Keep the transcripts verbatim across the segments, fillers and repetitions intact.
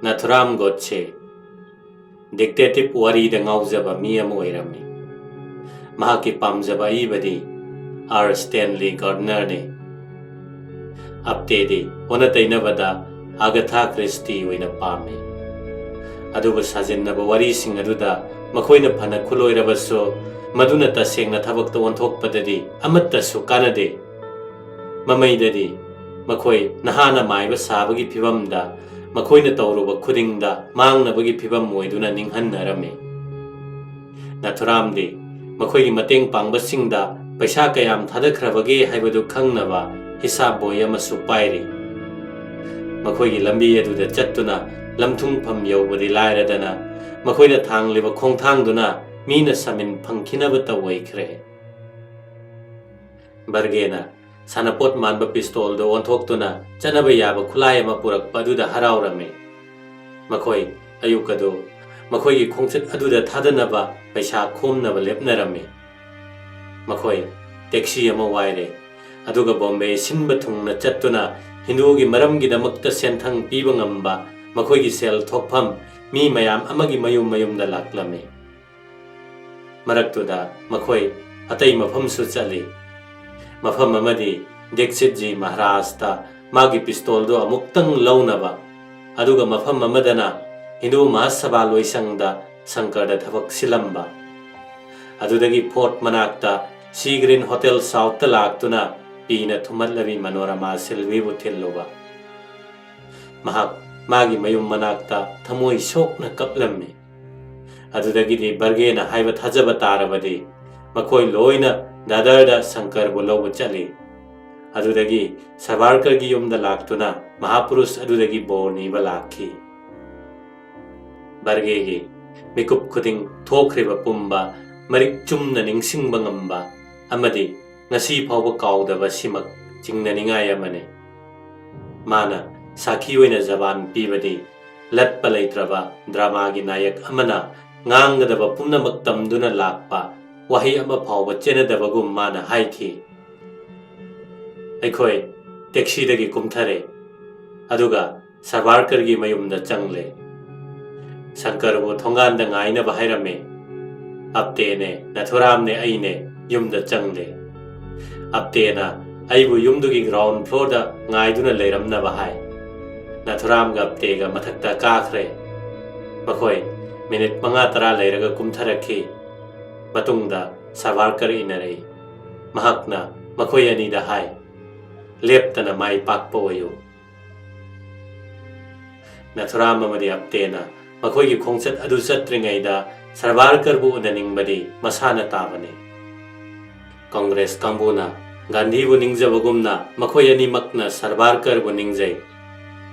ꯅꯥꯊꯨꯔꯥꯝ ꯒꯣꯗꯁꯦ ꯗꯤꯛꯇꯦꯇꯤꯚ ꯋꯥꯔꯤꯗ ꯉꯥꯎꯖꯕ ꯃꯤ ꯑꯃ ꯑꯣꯏꯔꯝꯃꯤ꯫ ꯃꯍꯥꯛꯀꯤ ꯄꯥꯝꯖꯕ ꯑꯏꯕꯗꯤ ꯑꯥꯔ ꯁ꯭ꯇꯦꯟꯂꯤ ꯒꯥꯔꯗꯅꯔꯅꯤ꯫ ꯑꯞꯇꯦꯗꯤ ꯑꯣꯟꯅ ꯇꯩꯅꯕꯗ ꯑꯒꯥꯊꯥ ꯀ꯭ꯔꯤꯁꯇꯤ ꯑꯣꯏꯅ ꯄꯥꯝꯃꯤ꯫ ꯑꯗꯨꯕꯨ ꯁꯥꯖꯤꯟꯅꯕ ꯋꯥꯔꯤꯁꯤꯡ ꯑꯗꯨꯗ ꯃꯈꯣꯏꯅ ꯐꯅ ꯈꯨꯂꯣꯏꯔꯕꯁꯨ, ꯃꯗꯨꯅ ꯇꯁꯦꯡꯅ ꯊꯕꯛꯇ ꯑꯣꯟꯊꯣꯛꯄꯗꯗꯤ ꯑꯃꯠꯇꯁꯨ ꯀꯥꯟꯅꯗꯦ꯫ ꯃꯃꯩꯗꯗꯤ ꯃꯈꯣꯏ ꯅꯍꯥꯅ ꯃꯥꯏꯕ ꯁꯥꯕꯒꯤ ꯐꯤꯚꯝꯗ ꯃꯈꯣꯏꯅ ꯇꯧꯔꯨꯕ ꯈꯨꯗꯤꯡꯗ ꯃꯥꯡꯅꯕꯒꯤ ꯐꯤꯚꯝ ꯑꯣꯏꯗꯨꯅ ꯅꯤꯡꯍꯟꯅꯔꯝꯃꯤ꯫ ꯅꯥꯊꯨꯔꯥꯝꯗꯤ ꯃꯈꯣꯏꯒꯤ ꯃꯇꯦꯡ ꯄꯥꯡꯕꯁꯤꯡꯗ ꯄꯩꯁꯥ ꯀꯌꯥꯝ ꯊꯥꯗꯈ꯭ꯔꯕꯒꯦ ꯍꯥꯏꯕꯗꯨ ꯈꯪꯅꯕ ꯍꯤꯁꯥꯕ ꯕꯣꯏ ꯑꯃꯁꯨ ꯄꯥꯏꯔꯤ꯫ ꯃꯈꯣꯏꯒꯤ ꯂꯝꯕꯤ ꯑꯗꯨꯗ ꯆꯠꯇꯨꯅ ꯂꯝꯊꯨꯡꯐꯝ ꯌꯧꯕꯗꯤ ꯂꯥꯏꯔꯗꯅ, ꯃꯈꯣꯏꯅ ꯊꯥꯡꯂꯤꯕ ꯈꯣꯡꯊꯥꯡꯗꯨꯅ ꯃꯤꯅ ꯁꯃꯤꯟ ꯐꯪꯈꯤꯅꯕꯇ ꯑꯣꯏꯈ꯭ꯔꯦ꯫ ꯕꯔꯒꯦꯅ ꯁꯥꯟꯅꯄꯣꯠ ꯃꯥꯟꯕ ꯄꯤꯁꯇꯣꯜꯗꯨ ꯑꯣꯟꯊꯣꯛꯇꯨꯅ ꯆꯠꯅꯕ ꯌꯥꯕ ꯈꯨꯠꯂꯥꯏ ꯑꯃ ꯄꯨꯔꯛꯄ ꯑꯗꯨꯗ ꯍꯔꯥꯎꯔꯝꯃꯤ꯫ ꯃꯈꯣꯏ ꯑꯌꯨꯛ ꯑꯗꯨ ꯃꯈꯣꯏꯒꯤ ꯈꯣꯡꯆꯠ ꯑꯗꯨꯗ ꯊꯥꯗꯅꯕ ꯄꯩꯁꯥ ꯈꯣꯝꯅꯕ ꯂꯦꯞꯅꯔꯝꯃꯤ꯫ ꯃꯈꯣꯏ ꯇꯦꯛꯁꯤ ꯑꯃ ꯋꯥꯏꯔꯦ, ꯑꯗꯨꯒ ꯕꯣꯝꯕꯦ ꯁꯤꯟꯕ ꯊꯨꯡꯅ ꯆꯠꯇꯨꯅ ꯍꯤꯟꯗꯨꯒꯤ ꯃꯔꯝꯒꯤꯗꯃꯛꯇ ꯁꯦꯟꯊꯪ ꯄꯤꯕ ꯉꯝꯕ ꯃꯈꯣꯏꯒꯤ ꯁꯦꯜ ꯊꯣꯛꯐꯝ ꯃꯤ ꯃꯌꯥꯝ ꯑꯃꯒꯤ ꯃꯌꯨꯝ ꯃꯌꯨꯝꯗ ꯂꯥꯛꯂꯝꯃꯤ꯫ ꯃꯔꯛꯇꯨꯗ ꯃꯈꯣꯏ ꯑꯇꯩ ꯃꯐꯝꯁꯨ ꯆꯠꯂꯤ꯫ ꯃꯐꯝ ꯑꯃꯗꯤ ꯗꯤꯛꯁꯤꯠꯖꯤ ꯃꯍꯥꯔꯥꯖꯇ ꯃꯥꯒꯤ ꯄꯤꯁꯇꯣꯜꯗꯨ ꯑꯃꯨꯛꯇꯪ ꯂꯧꯅꯕ, ꯑꯗꯨꯒ ꯃꯐꯝ ꯑꯃꯗꯅ ꯍꯤꯟꯗꯨ ꯃꯍꯥꯁꯚꯥ ꯂꯣꯏꯁꯪꯗ ꯁꯪꯀꯔꯗ ꯊꯕꯛ ꯁꯤꯜꯂꯝꯕ꯫ ꯑꯗꯨꯗꯒꯤ ꯐꯣꯔꯠ ꯃꯅꯥꯛꯇ ꯁꯤ ꯒ꯭ꯔꯤꯟ ꯍꯣꯇꯦꯜ ꯁꯥꯎꯠꯇ ꯂꯥꯛꯇꯨꯅ ꯄꯤꯅ ꯊꯨꯝꯍꯠꯂꯕꯤ ꯃꯅꯣꯔꯃꯥ ꯁꯤꯜꯚꯤꯕꯨ ꯊꯤꯜꯂꯨꯕ꯫ ꯃꯍꯥꯛ ꯃꯥꯒꯤ ꯃꯌꯨꯝ ꯃꯅꯥꯛꯇ ꯊꯃꯣꯏ ꯁꯣꯛꯅ ꯀꯞꯂꯝꯃꯤ꯫ ꯑꯗꯨꯗꯒꯤꯗꯤ ꯕꯔꯒꯦꯅ ꯍꯥꯏꯕ ꯊꯥꯖꯕ ꯇꯥꯔꯕꯗꯤ ꯃꯈꯣꯏ ꯂꯣꯏꯅ ꯗꯥꯗꯔꯗ ꯁꯪꯀꯔꯕꯨ ꯂꯧꯕ ꯆꯠꯂꯤ꯫ ꯑꯗꯨꯗꯒꯤ ꯁꯚꯥꯔꯀꯔꯒꯤ ꯌꯨꯝꯗ ꯂꯥꯛꯇꯨꯅ ꯃꯍꯥꯄꯨꯔꯨꯁ ꯑꯗꯨꯗꯒꯤ ꯕꯣꯔ ꯅꯤꯕ ꯂꯥꯛꯈꯤ꯫ ꯕꯔꯒꯦꯒꯤ ꯃꯤꯀꯨꯞ ꯈꯨꯗꯤꯡ ꯊꯣꯛꯈ꯭ꯔꯤꯕ ꯄꯨꯝꯕ ꯃꯔꯤꯛ ꯆꯨꯝꯅ ꯅꯤꯡꯁꯤꯡꯕ ꯉꯝꯕ ꯑꯃꯗꯤ ꯉꯁꯤ ꯐꯥꯎꯕ ꯀꯥꯎꯗꯕ ꯁꯤꯃꯛ ꯆꯤꯡꯅꯅꯤꯡꯉꯥꯏ ꯑꯃꯅꯤ꯫ ꯃꯥꯅ ꯁꯥꯈꯤ ꯑꯣꯏꯅ ꯖꯕꯥꯟ ꯄꯤꯕꯗꯤ ꯂꯠꯄ ꯂꯩꯇ꯭ꯔꯕ ꯗ꯭ꯔꯃꯥꯒꯤ ꯅꯥꯌꯛ ꯑꯃꯅ ꯉꯥꯡꯒꯗꯕ ꯄꯨꯝꯅꯃꯛ ꯇꯝꯗꯨꯅ ꯂꯥꯛꯄ ꯋꯥꯍꯩ ꯑꯃ ꯐꯥꯎꯕ ꯆꯦꯟꯅꯗꯕꯒꯨꯝ ꯃꯥꯅ ꯍꯥꯏꯈꯤ꯫ ꯑꯩꯈꯣꯏ ꯇꯦꯛꯁꯤꯗꯒꯤ ꯀꯨꯝꯊꯔꯦ, ꯑꯗꯨꯒ ꯁꯥꯕꯥꯔꯀꯔꯒꯤ ꯃꯌꯨꯝꯗ ꯆꯪꯂꯦ꯫ ꯁꯪꯀꯔꯕꯨ ꯊꯣꯡꯒꯥꯟꯗ ꯉꯥꯏꯅꯕ ꯍꯥꯏꯔꯝꯃꯦ꯫ ꯑꯞꯇꯦꯅꯦ, ꯅꯥꯊꯨꯔꯥꯝꯅꯦ, ꯑꯩꯅꯦ ꯌꯨꯝꯗ ꯆꯪꯂꯦ꯫ ꯑꯞꯇꯦꯅ ꯑꯩꯕꯨ ꯌꯨꯝꯗꯨꯒꯤ ground floorꯗ ꯉꯥꯏꯗꯨꯅ ꯂꯩꯔꯝꯅꯕ ꯍꯥꯏ꯫ ꯅꯥꯊꯨꯔꯥꯝꯒ ꯑꯞꯇꯦꯒ ꯃꯊꯛꯇ ꯀꯥꯈ꯭ꯔꯦ꯫ ꯃꯈꯣꯏ ꯃꯤꯅꯤꯠ ꯃꯉꯥ ꯇꯔꯥ ꯂꯩꯔꯒ ꯀꯨꯝꯊꯔꯛꯈꯤ꯫ ꯃꯇꯨꯡꯗ ꯁꯥꯕꯥꯔꯀꯔ ꯏꯟꯅꯔꯛꯏ꯫ ꯃꯍꯥꯛꯅ ꯃꯈꯣꯏ ꯑꯅꯤꯗ ꯍꯥꯏ, "ꯂꯦꯞꯇꯅ ꯃꯥꯏ ꯄꯥꯛꯄ ꯑꯣꯏꯌꯨ"꯫ ꯅꯥꯊꯨꯔꯥꯝ ꯑꯃꯗꯤ ꯑꯞꯇꯦꯅ ꯃꯈꯣꯏꯒꯤ ꯈꯣꯡꯆꯠ ꯑꯗꯨ ꯆꯠꯇ꯭ꯔꯤꯉꯩꯗ ꯁꯥꯕꯥꯔꯀꯔꯕꯨ ꯎꯅꯅꯤꯡꯕꯗꯤ ꯃꯁꯥꯅ ꯇꯥꯕꯅꯤ꯫ ꯀꯪꯒ꯭ꯔꯦꯁ ꯀꯥꯡꯕꯨꯅ ꯒꯥꯟꯙꯤꯕꯨ ꯅꯤꯡꯖꯕꯒꯨꯝꯅ ꯃꯈꯣꯏ ꯑꯅꯤꯃꯛꯅ ꯁꯥꯕꯥꯔꯀꯔꯕꯨ ꯅꯤꯡꯖꯩ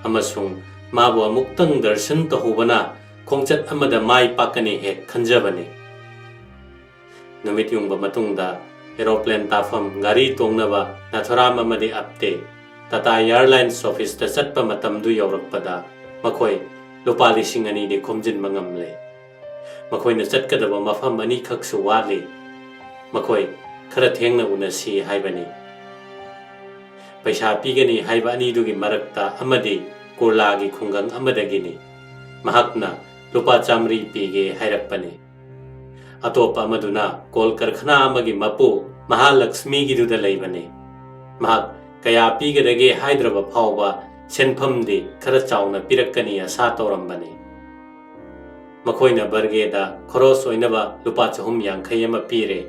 ꯑꯃꯁꯨꯡ ꯃꯥꯕꯨ ꯑꯃꯨꯛꯇꯪ ꯗꯔꯁꯟ ꯇꯧꯍꯧꯕꯅ ꯈꯣꯡꯆꯠ ꯑꯃꯗ ꯃꯥꯏ ꯄꯥꯛꯀꯅꯤ ꯍꯦꯛ ꯈꯟꯖꯕꯅꯤ꯫ ꯅꯨꯃꯤꯠ ꯌꯨꯡꯕ ꯃꯇꯨꯡꯗ aeroplane ꯇꯥꯐꯝ ꯒꯥꯔꯤ ꯇꯣꯡꯅꯕ ꯅꯥꯊꯨꯔꯥꯝ ꯑꯃꯗꯤ ꯑꯞꯇꯦ Tata Airlines officeꯇ ꯆꯠꯄ ꯃꯇꯝꯗꯨ ꯌꯧꯔꯛꯄꯗ ꯃꯈꯣꯏ ꯂꯨꯄꯥ ꯂꯤꯁꯤꯡ ꯑꯅꯤꯗꯤ ꯈꯣꯝꯖꯤꯟꯕ ꯉꯝꯂꯦ꯫ ꯃꯈꯣꯏꯅ ꯆꯠꯀꯗꯕ ꯃꯐꯝ ꯑꯅꯤꯈꯛꯁꯨ ꯋꯥꯠꯂꯤ꯫ ꯃꯈꯣꯏ ꯈꯔ ꯊꯦꯡꯅ ꯎꯅꯁꯤ ꯍꯥꯏꯕꯅꯤ꯫ ꯄꯩꯁꯥ ꯄꯤꯒꯅꯤ ꯍꯥꯏꯕ ꯑꯅꯤꯗꯨꯒꯤ ꯃꯔꯛꯇ ꯑꯃꯗꯤ ꯀꯨꯔꯂꯥꯒꯤ ꯈꯨꯡꯒꯪ ꯑꯃꯗꯒꯤꯅꯤ꯫ ꯃꯍꯥꯛꯅ ꯂꯨꯄꯥ ꯆꯥꯃꯔꯤ ꯄꯤꯒꯦ ꯍꯥꯏꯔꯛꯄꯅꯤ꯫ ꯑꯇꯣꯞꯄ ꯑꯃꯗꯨꯅ ꯀꯣꯜ ꯀꯔꯈꯅꯥ ꯑꯃꯒꯤ ꯃꯄꯨ ꯃꯍꯥꯂꯛꯁꯃꯤꯒꯤꯗꯨꯗ ꯂꯩꯕꯅꯤ꯫ ꯃꯍꯥꯛ ꯀꯌꯥ ꯄꯤꯒꯗꯒꯦ ꯍꯥꯏꯗ꯭ꯔꯕ ꯐꯥꯎꯕ ꯁꯦꯟꯐꯝꯗꯤ ꯈꯔ ꯆꯥꯎꯅ ꯄꯤꯔꯛꯀꯅꯤ ꯑꯁꯥ ꯇꯧꯔꯝꯕꯅꯤ꯫ ꯃꯈꯣꯏꯅ ꯕꯔꯒꯦꯗ ꯈꯣꯔꯣꯁ ꯑꯣꯏꯅꯕ ꯂꯨꯄꯥ ꯆꯍꯨꯝ ꯌꯥꯡꯈꯩ ꯑꯃ ꯄꯤꯔꯦ,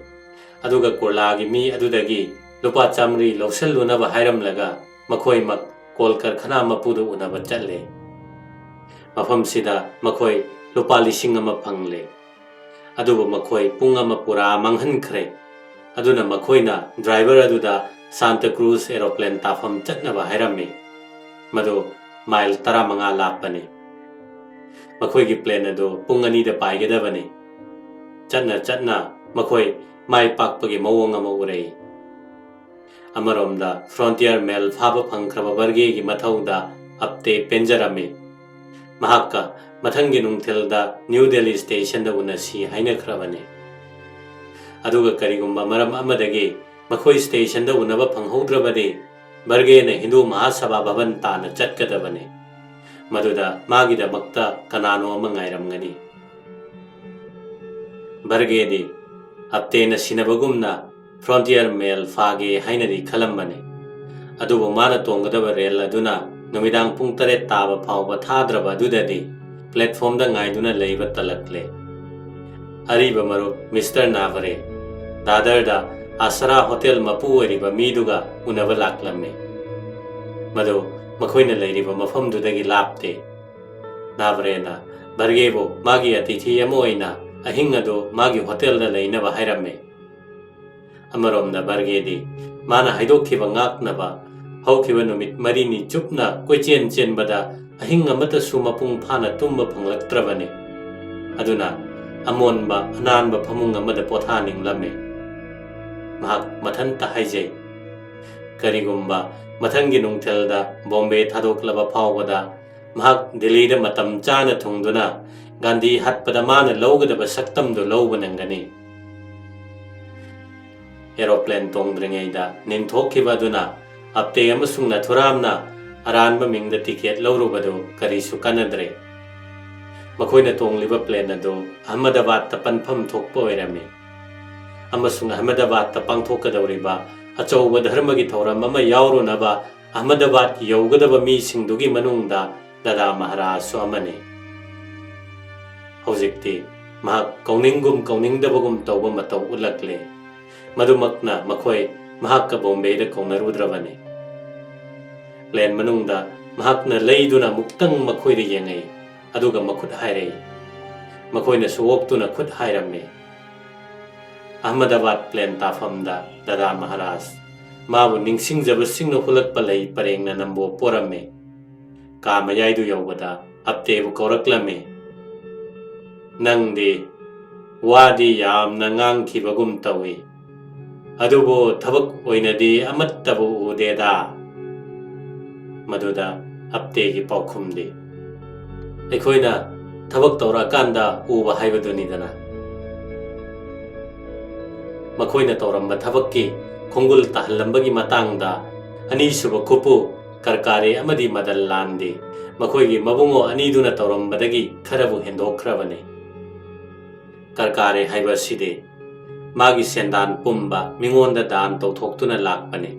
ꯑꯗꯨꯒ ꯀꯨꯔꯂꯥꯒꯤ ꯃꯤ ꯑꯗꯨꯗꯒꯤ ꯂꯨꯄꯥ ꯆꯥꯃꯔꯤ ꯂꯧꯁꯤꯜꯂꯨꯅꯕ ꯍꯥꯏꯔꯝꯂꯒ ꯃꯈꯣꯏꯃꯛ ꯀꯣꯜ ꯀꯔꯈꯅꯥ ꯃꯄꯨꯗꯨ ꯎꯅꯕ ꯆꯠꯂꯦ꯫ ꯃꯐꯝꯁꯤꯗ ꯃꯈꯣꯏ ꯂꯨꯄꯥ ꯂꯤꯁꯤꯡ ꯑꯃ ꯐꯪꯂꯦ꯫ ꯑꯗꯨꯕꯨ ꯃꯈꯣꯏ ꯄꯨꯡ ꯑꯃ ꯄꯨꯔꯥ ꯃꯥꯡꯍꯟꯈ꯭ꯔꯦ꯫ ꯑꯗꯨꯅ ꯃꯈꯣꯏꯅ driver ꯑꯗꯨꯗ ꯁꯥꯟꯇ ꯀ꯭ꯔꯨꯖ aeroplane ꯇꯥꯐꯝ ꯆꯠꯅꯕ ꯍꯥꯏꯔꯝꯃꯤ꯫ ꯃꯗꯨ ꯃꯥꯏꯜ ꯇꯔꯥꯃꯉꯥ ꯂꯥꯞꯄꯅꯤ꯫ ꯃꯈꯣꯏꯒꯤ plane ꯑꯗꯨ ꯄꯨꯡ ꯑꯅꯤꯗ ꯄꯥꯏꯒꯗꯕꯅꯤ꯫ ꯆꯠꯅ ꯆꯠꯅ ꯃꯈꯣꯏ ꯃꯥꯏ ꯄꯥꯛꯄꯒꯤ ꯃꯑꯣꯡ ꯑꯃ ꯎꯔꯛꯏ꯫ ꯑꯃꯔꯣꯝꯗ frontier mail ꯐꯥꯕ ꯐꯪꯈ꯭ꯔꯕ ꯕꯔꯒꯦꯒꯤ ꯃꯊꯧꯗ ꯑꯞꯇꯦ ꯄꯦꯟꯖꯔꯝꯃꯤ꯫ ꯃꯍꯥꯛꯀ ꯃꯊꯪꯒꯤ ꯅꯨꯡꯊꯤꯜꯗ ꯅ꯭ꯌꯨ ꯗꯦꯜꯂꯤ stationꯗ ꯎꯅꯁꯤ ꯍꯥꯏꯅꯈ꯭ꯔꯕꯅꯤ꯫ ꯑꯗꯨꯒ ꯀꯔꯤꯒꯨꯝꯕ ꯃꯔꯝ ꯑꯃꯗꯒꯤ ꯃꯈꯣꯏ stationꯗ ꯎꯅꯕ ꯐꯪꯍꯧꯗ꯭ꯔꯕꯗꯤ ꯕꯔꯒꯦꯅ ꯍꯤꯟꯗꯨ ꯃꯍꯥꯁꯚꯥ ꯚꯕꯟ ꯇꯥꯟꯅ ꯆꯠꯀꯗꯕꯅꯤ꯫ ꯃꯗꯨꯗ ꯃꯥꯒꯤꯗꯃꯛꯇ ꯀꯅꯥꯅꯣ ꯑꯃ ꯉꯥꯏꯔꯝꯒꯅꯤ꯫ ꯕꯔꯒꯦꯗꯤ ꯑꯞꯇꯦꯅ ꯁꯤꯟꯅꯕꯒꯨꯝꯅ ꯐ꯭ꯔꯣꯟꯇꯤꯌꯔ ꯃꯦꯜ ꯐꯥꯒꯦ ꯍꯥꯏꯅꯗꯤ ꯈꯜꯂꯝꯕꯅꯤ꯫ ꯑꯗꯨꯕꯨ ꯃꯥꯅ ꯇꯣꯡꯒꯗꯕ ꯔꯦꯜ ꯑꯗꯨꯅ ꯅꯨꯃꯤꯗꯥꯡ ꯄꯨꯡ ꯇꯔꯦꯠ ꯇꯥꯕ ꯐꯥꯎꯕ ꯊꯥꯗ꯭ꯔꯕ ꯑꯗꯨꯗꯗꯤ ꯄ꯭ꯂꯦꯠꯐꯣꯝꯗ ꯉꯥꯏꯗꯨꯅ ꯂꯩꯕ ꯇꯜꯂꯛꯂꯦ꯫ ꯑꯔꯤꯕ ꯃꯔꯨꯞ ꯃꯤꯁꯇꯔ ꯅꯥꯚꯔꯦ ꯗꯥꯗꯔꯗ ꯑꯥꯁꯔꯥ ꯍꯣꯇꯦꯜ ꯃꯄꯨ ꯑꯣꯏꯔꯤꯕ ꯃꯤꯗꯨꯒ ꯎꯅꯕ ꯂꯥꯛꯂꯝꯃꯤ꯫ ꯃꯗꯨ ꯃꯈꯣꯏꯅ ꯂꯩꯔꯤꯕ ꯃꯐꯝꯗꯨꯗꯒꯤ ꯂꯥꯞꯇꯦ꯫ ꯅꯥꯚꯔꯦꯅ ꯕꯔꯒꯦꯕꯨ ꯃꯥꯒꯤ ꯑꯇꯤꯊꯤ ꯑꯃ ꯑꯣꯏꯅ ꯑꯍꯤꯡ ꯑꯗꯨ ꯃꯥꯒꯤ ꯍꯣꯇꯦꯜꯗ ꯂꯩꯅꯕ ꯍꯥꯏꯔꯝꯃꯤ꯫ ꯑꯃꯔꯣꯝꯗ ꯕꯔꯒꯦꯗꯤ ꯃꯥꯅ ꯍꯥꯏꯗꯣꯛꯈꯤꯕ ꯉꯥꯛꯅꯕ ꯍꯧꯈꯤꯕ ꯅꯨꯃꯤꯠ ꯃꯔꯤꯅꯤ ꯆꯨꯞꯅ ꯀꯣꯏꯆꯦꯟ ꯆꯦꯟꯕꯗ ꯑꯍꯤꯡ ꯑꯃꯠꯇꯁꯨ ꯃꯄꯨꯡ ꯐꯥꯅ ꯇꯨꯝꯕ ꯐꯪꯂꯛꯇ꯭ꯔꯕꯅꯤ꯫ ꯑꯗꯨꯅ ꯑꯃꯣꯟꯕ ꯑꯅꯥꯟꯕ ꯐꯃꯨꯡ ꯑꯃꯗ ꯄꯣꯊꯥꯅꯤꯡꯂꯝꯃꯤ꯫ ꯃꯍꯥꯛ ꯃꯊꯟꯇ ꯍꯥꯏꯖꯩ, "ꯀꯔꯤꯒꯨꯝꯕ ꯃꯊꯪꯒꯤ ꯅꯨꯡꯊꯤꯜꯗ ꯕꯣꯝꯕꯦ ꯊꯥꯗꯣꯛꯂꯕ ꯐꯥꯎꯕꯗ ꯃꯍꯥꯛ ꯗꯤꯜꯂꯤꯗ ꯃꯇꯝ ꯆꯥꯅ ꯊꯨꯡꯗꯨꯅ ꯒꯥꯟꯙꯤ ꯍꯠꯄꯗ ꯃꯥꯅ ꯂꯧꯒꯗꯕ ꯁꯛꯇꯝꯗꯨ ꯂꯧꯕ ꯅꯪꯒꯅꯤ꯫" ꯑꯦꯔꯣꯄ꯭ꯂꯦꯟ ꯇꯣꯡꯗ꯭ꯔꯤꯉꯩꯗ ꯅꯤꯟꯊꯣꯛꯈꯤꯕ ꯑꯗꯨꯅ ꯑꯞꯇꯦ ꯑꯃꯁꯨꯡ ꯅꯥꯊꯨꯔꯥꯝꯅ ꯑꯔꯥꯟꯕ ꯃꯤꯡꯗ ꯇꯤꯀꯦꯠ ꯂꯧꯔꯨꯕꯗꯨ ꯀꯔꯤꯁꯨ ꯀꯥꯟꯅꯗ꯭ꯔꯦ꯫ ꯃꯈꯣꯏꯅ ꯇꯣꯡꯂꯤꯕ ꯄ꯭ꯂꯦꯟ ꯑꯗꯨ ꯑꯍꯃꯗꯥꯕꯥꯗꯇ ꯄꯟꯐꯝ ꯊꯣꯛꯄ ꯑꯣꯏꯔꯝꯃꯤ꯫ ꯑꯃꯁꯨꯡ ꯑꯍꯃꯗꯥꯕꯥꯗꯇ ꯄꯥꯡꯊꯣꯛꯀꯗꯧꯔꯤꯕ ꯑꯆꯧꯕ ꯙꯔꯃꯒꯤ ꯊꯧꯔꯝ ꯑꯃ ꯌꯥꯎꯔꯨꯅꯕ ꯑꯍꯃꯗꯥꯕꯥꯗ ꯌꯧꯒꯗꯕ ꯃꯤꯁꯤꯡꯗꯨꯒꯤ ꯃꯅꯨꯡꯗ ꯗꯥꯗꯥ ꯃꯍꯥꯔꯥꯖꯁꯨ ꯑꯃꯅꯤ꯫ ꯍꯧꯖꯤꯛꯇꯤ ꯃꯍꯥꯛ ꯀꯧꯅꯤꯡꯒꯨꯝ ꯀꯧꯅꯤꯡꯗꯕꯒꯨꯝ ꯇꯧꯕ ꯃꯇꯧ ꯎꯠꯂꯛꯂꯦ꯫ ꯃꯗꯨꯃꯛꯅ ꯃꯈꯣꯏ ꯃꯍꯥꯛꯀ ꯕꯣꯝꯕꯦꯗ ꯀꯧꯅꯔꯨꯗ꯭ꯔꯕꯅꯤ꯫ ꯄ꯭ꯂꯦꯟ ꯃꯅꯨꯡꯗ ꯃꯍꯥꯛꯅ ꯂꯩꯗꯨꯅ ꯑꯃꯨꯛꯇꯪ ꯃꯈꯣꯏꯗ ꯌꯦꯡꯉꯛꯏ, ꯑꯗꯨꯒ ꯃꯈꯨꯠ ꯍꯥꯏꯔꯛꯏ꯫ ꯃꯈꯣꯏꯅꯁꯨ ꯑꯣꯛꯇꯨꯅ ꯈꯨꯠ ꯍꯥꯏꯔꯝꯃꯤ꯫ ꯑꯍꯃꯗꯥꯕꯥꯗ ꯄ꯭ꯂꯦꯟ ꯇꯥꯐꯝꯗ ꯗꯥꯗꯥ ꯃꯍꯥꯔꯥꯖ ꯃꯥꯕꯨ ꯅꯤꯡꯁꯤꯡꯖꯕꯁꯤꯡꯅ ꯍꯨꯂꯛꯄ ꯂꯩ ꯄꯔꯦꯡꯅ ꯅꯝꯕꯣꯞ ꯄꯣꯔꯝꯃꯤ꯫ ꯀꯥ ꯃꯌꯥꯏꯗꯨ ꯌꯧꯕꯗ ꯑꯞꯇꯦꯕꯨ ꯀꯧꯔꯛꯂꯝꯃꯤ꯫ "ꯅꯪꯗꯤ ꯋꯥꯗꯤ ꯌꯥꯝꯅ ꯉꯥꯡꯈꯤꯕꯒꯨꯝ ꯇꯧꯏ, ꯑꯗꯨꯕꯨ ꯊꯕꯛ ꯑꯣꯏꯅꯗꯤ ꯑꯃꯠꯇꯕꯨ ꯎꯗꯦꯗ꯫" ꯃꯗꯨꯗ ꯑꯞꯇꯦꯒꯤ ꯄꯥꯎꯈꯨꯝꯗꯤ, "ꯑꯩꯈꯣꯏꯅ ꯊꯕꯛ ꯇꯧꯔꯛꯑꯀꯥꯟꯗ ꯎꯕ ꯍꯥꯏꯕꯗꯨꯅꯤꯗꯅ꯫" ꯃꯈꯣꯏꯅ ꯇꯧꯔꯝꯕ ꯊꯕꯛꯀꯤ ꯈꯣꯡꯒꯨꯜ ꯇꯥꯍꯜꯂꯝꯕꯒꯤ ꯃꯇꯥꯡꯗ ꯑꯅꯤꯁꯨꯕ ꯈꯨꯄꯨ ꯀꯔꯀꯥꯔꯦ ꯑꯃꯗꯤ ꯃꯗꯜ ꯂꯥꯟꯗꯤ ꯃꯈꯣꯏꯒꯤ ꯃꯕꯨꯡꯉꯣ ꯑꯅꯤꯗꯨꯅ ꯇꯧꯔꯝꯕꯗꯒꯤ ꯈꯔꯕꯨ ꯍꯦꯟꯗꯣꯛꯈ꯭ꯔꯕꯅꯤ꯫ ꯀꯔꯀꯥꯔꯦ ꯍꯥꯏꯕ ꯑꯁꯤꯗꯤ ꯃꯥꯒꯤ ꯁꯦꯟꯗꯥꯟ ꯄꯨꯝꯕ ꯃꯤꯉꯣꯟꯗ ꯗꯥꯟ ꯇꯧꯊꯣꯛꯇꯨꯅ ꯂꯥꯛꯄꯅꯤ꯫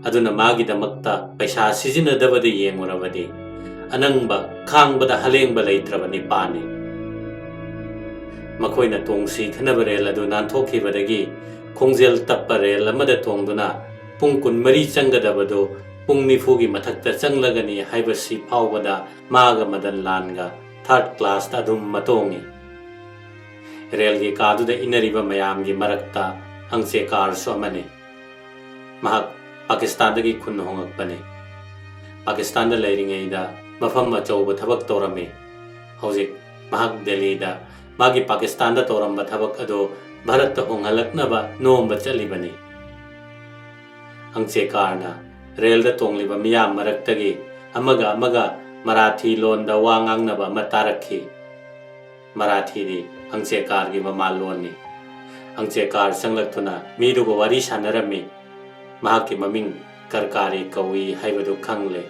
ꯑꯗꯨꯅ ꯃꯥꯒꯤꯗꯃꯛꯇ ꯄꯩꯁꯥ ꯁꯤꯖꯤꯟꯅꯗꯕꯗ ꯌꯦꯡꯂꯨꯔꯕꯗꯤ ꯑꯅꯪꯕ ꯈꯥꯡꯕꯗ ꯍꯂꯦꯡꯕ ꯂꯩꯇ꯭ꯔꯕ ꯅꯤꯄꯥꯅꯤ꯫ ꯃꯈꯣꯏꯅ ꯇꯣꯡꯁꯤ ꯈꯟꯅꯕ ꯔꯦꯜ ꯑꯗꯨ ꯅꯥꯟꯊꯣꯛꯈꯤꯕꯗꯒꯤ ꯈꯣꯡꯖꯦꯜ ꯇꯞꯄ ꯔꯦꯜ ꯑꯃꯗ ꯇꯣꯡꯗꯨꯅ ꯄꯨꯡ ꯀꯨꯟꯃꯔꯤ ꯆꯪꯒꯗꯕꯗꯨ ꯄꯨꯡ ꯅꯤꯐꯨꯒꯤ ꯃꯊꯛꯇ ꯆꯪꯂꯒꯅꯤ ꯍꯥꯏꯕꯁꯤ ꯐꯥꯎꯕꯗ ꯃꯥꯒ ꯃꯗꯟ ꯂꯥꯟꯒ ꯊꯥꯔꯠ ꯀ꯭ꯂꯥꯁꯇ ꯑꯗꯨꯝ ꯃꯇꯣꯡꯉꯤ꯫ ꯔꯦꯜꯒꯤ ꯀꯥꯗꯨꯗ ꯏꯟꯅꯔꯤꯕ ꯃꯌꯥꯝꯒꯤ ꯃꯔꯛꯇ ꯑꯪꯆꯦꯀꯥꯔꯁꯨ ꯑꯃꯅꯤ꯫ ꯃꯍꯥꯛ ꯄꯥꯀꯤꯁꯇꯥꯟꯗꯒꯤ ꯈꯨꯟ ꯍꯣꯡꯂꯛꯄꯅꯤ꯫ ꯄꯥꯀꯤꯁꯇꯥꯟꯗ ꯂꯩꯔꯤꯉꯩꯗ ꯃꯐꯝ ꯑꯆꯧꯕ ꯊꯕꯛ ꯇꯧꯔꯝꯃꯤ꯫ ꯍꯧꯖꯤꯛ ꯃꯍꯥꯛ ꯗꯦꯜꯂꯤꯗ ꯃꯥꯒꯤ ꯄꯥꯀꯤꯁꯇꯥꯟꯗ ꯇꯧꯔꯝꯕ ꯊꯕꯛ ꯑꯗꯨ ꯚꯥꯔꯠꯇ ꯍꯣꯡꯍꯜꯂꯛꯅꯕ ꯅꯣꯝꯕ ꯆꯠꯂꯤꯕꯅꯤ꯫ ꯑꯪꯆꯦꯀꯥꯔꯅ ꯔꯦꯜꯗ ꯇꯣꯡꯂꯤꯕ ꯃꯤꯌꯥꯝ ꯃꯔꯛꯇꯒꯤ ꯑꯃꯒ ꯑꯃꯒ ꯃꯔꯥꯊꯤ ꯂꯣꯟꯗ ꯋꯥ ꯉꯥꯡꯅꯕ ꯑꯃ ꯇꯥꯔꯛꯈꯤ꯫ ꯃꯔꯥꯊꯤꯗꯤ ꯑꯪꯆꯦꯀꯥꯔꯒꯤ ꯃꯃꯥ ꯂꯣꯟꯅꯤ꯫ ꯑꯪꯆꯦꯀꯥꯔ ꯆꯪꯂꯛꯇꯨꯅ ꯃꯤꯗꯨꯒ ꯋꯥꯔꯤ ꯁꯥꯟꯅꯔꯝꯃꯤ꯫ ꯃꯍꯥꯛꯀꯤ ꯃꯃꯤꯡ ꯀꯔꯀꯥꯔꯤ ꯀꯧꯏ ꯍꯥꯏꯕꯗꯨ ꯈꯪꯂꯦ꯫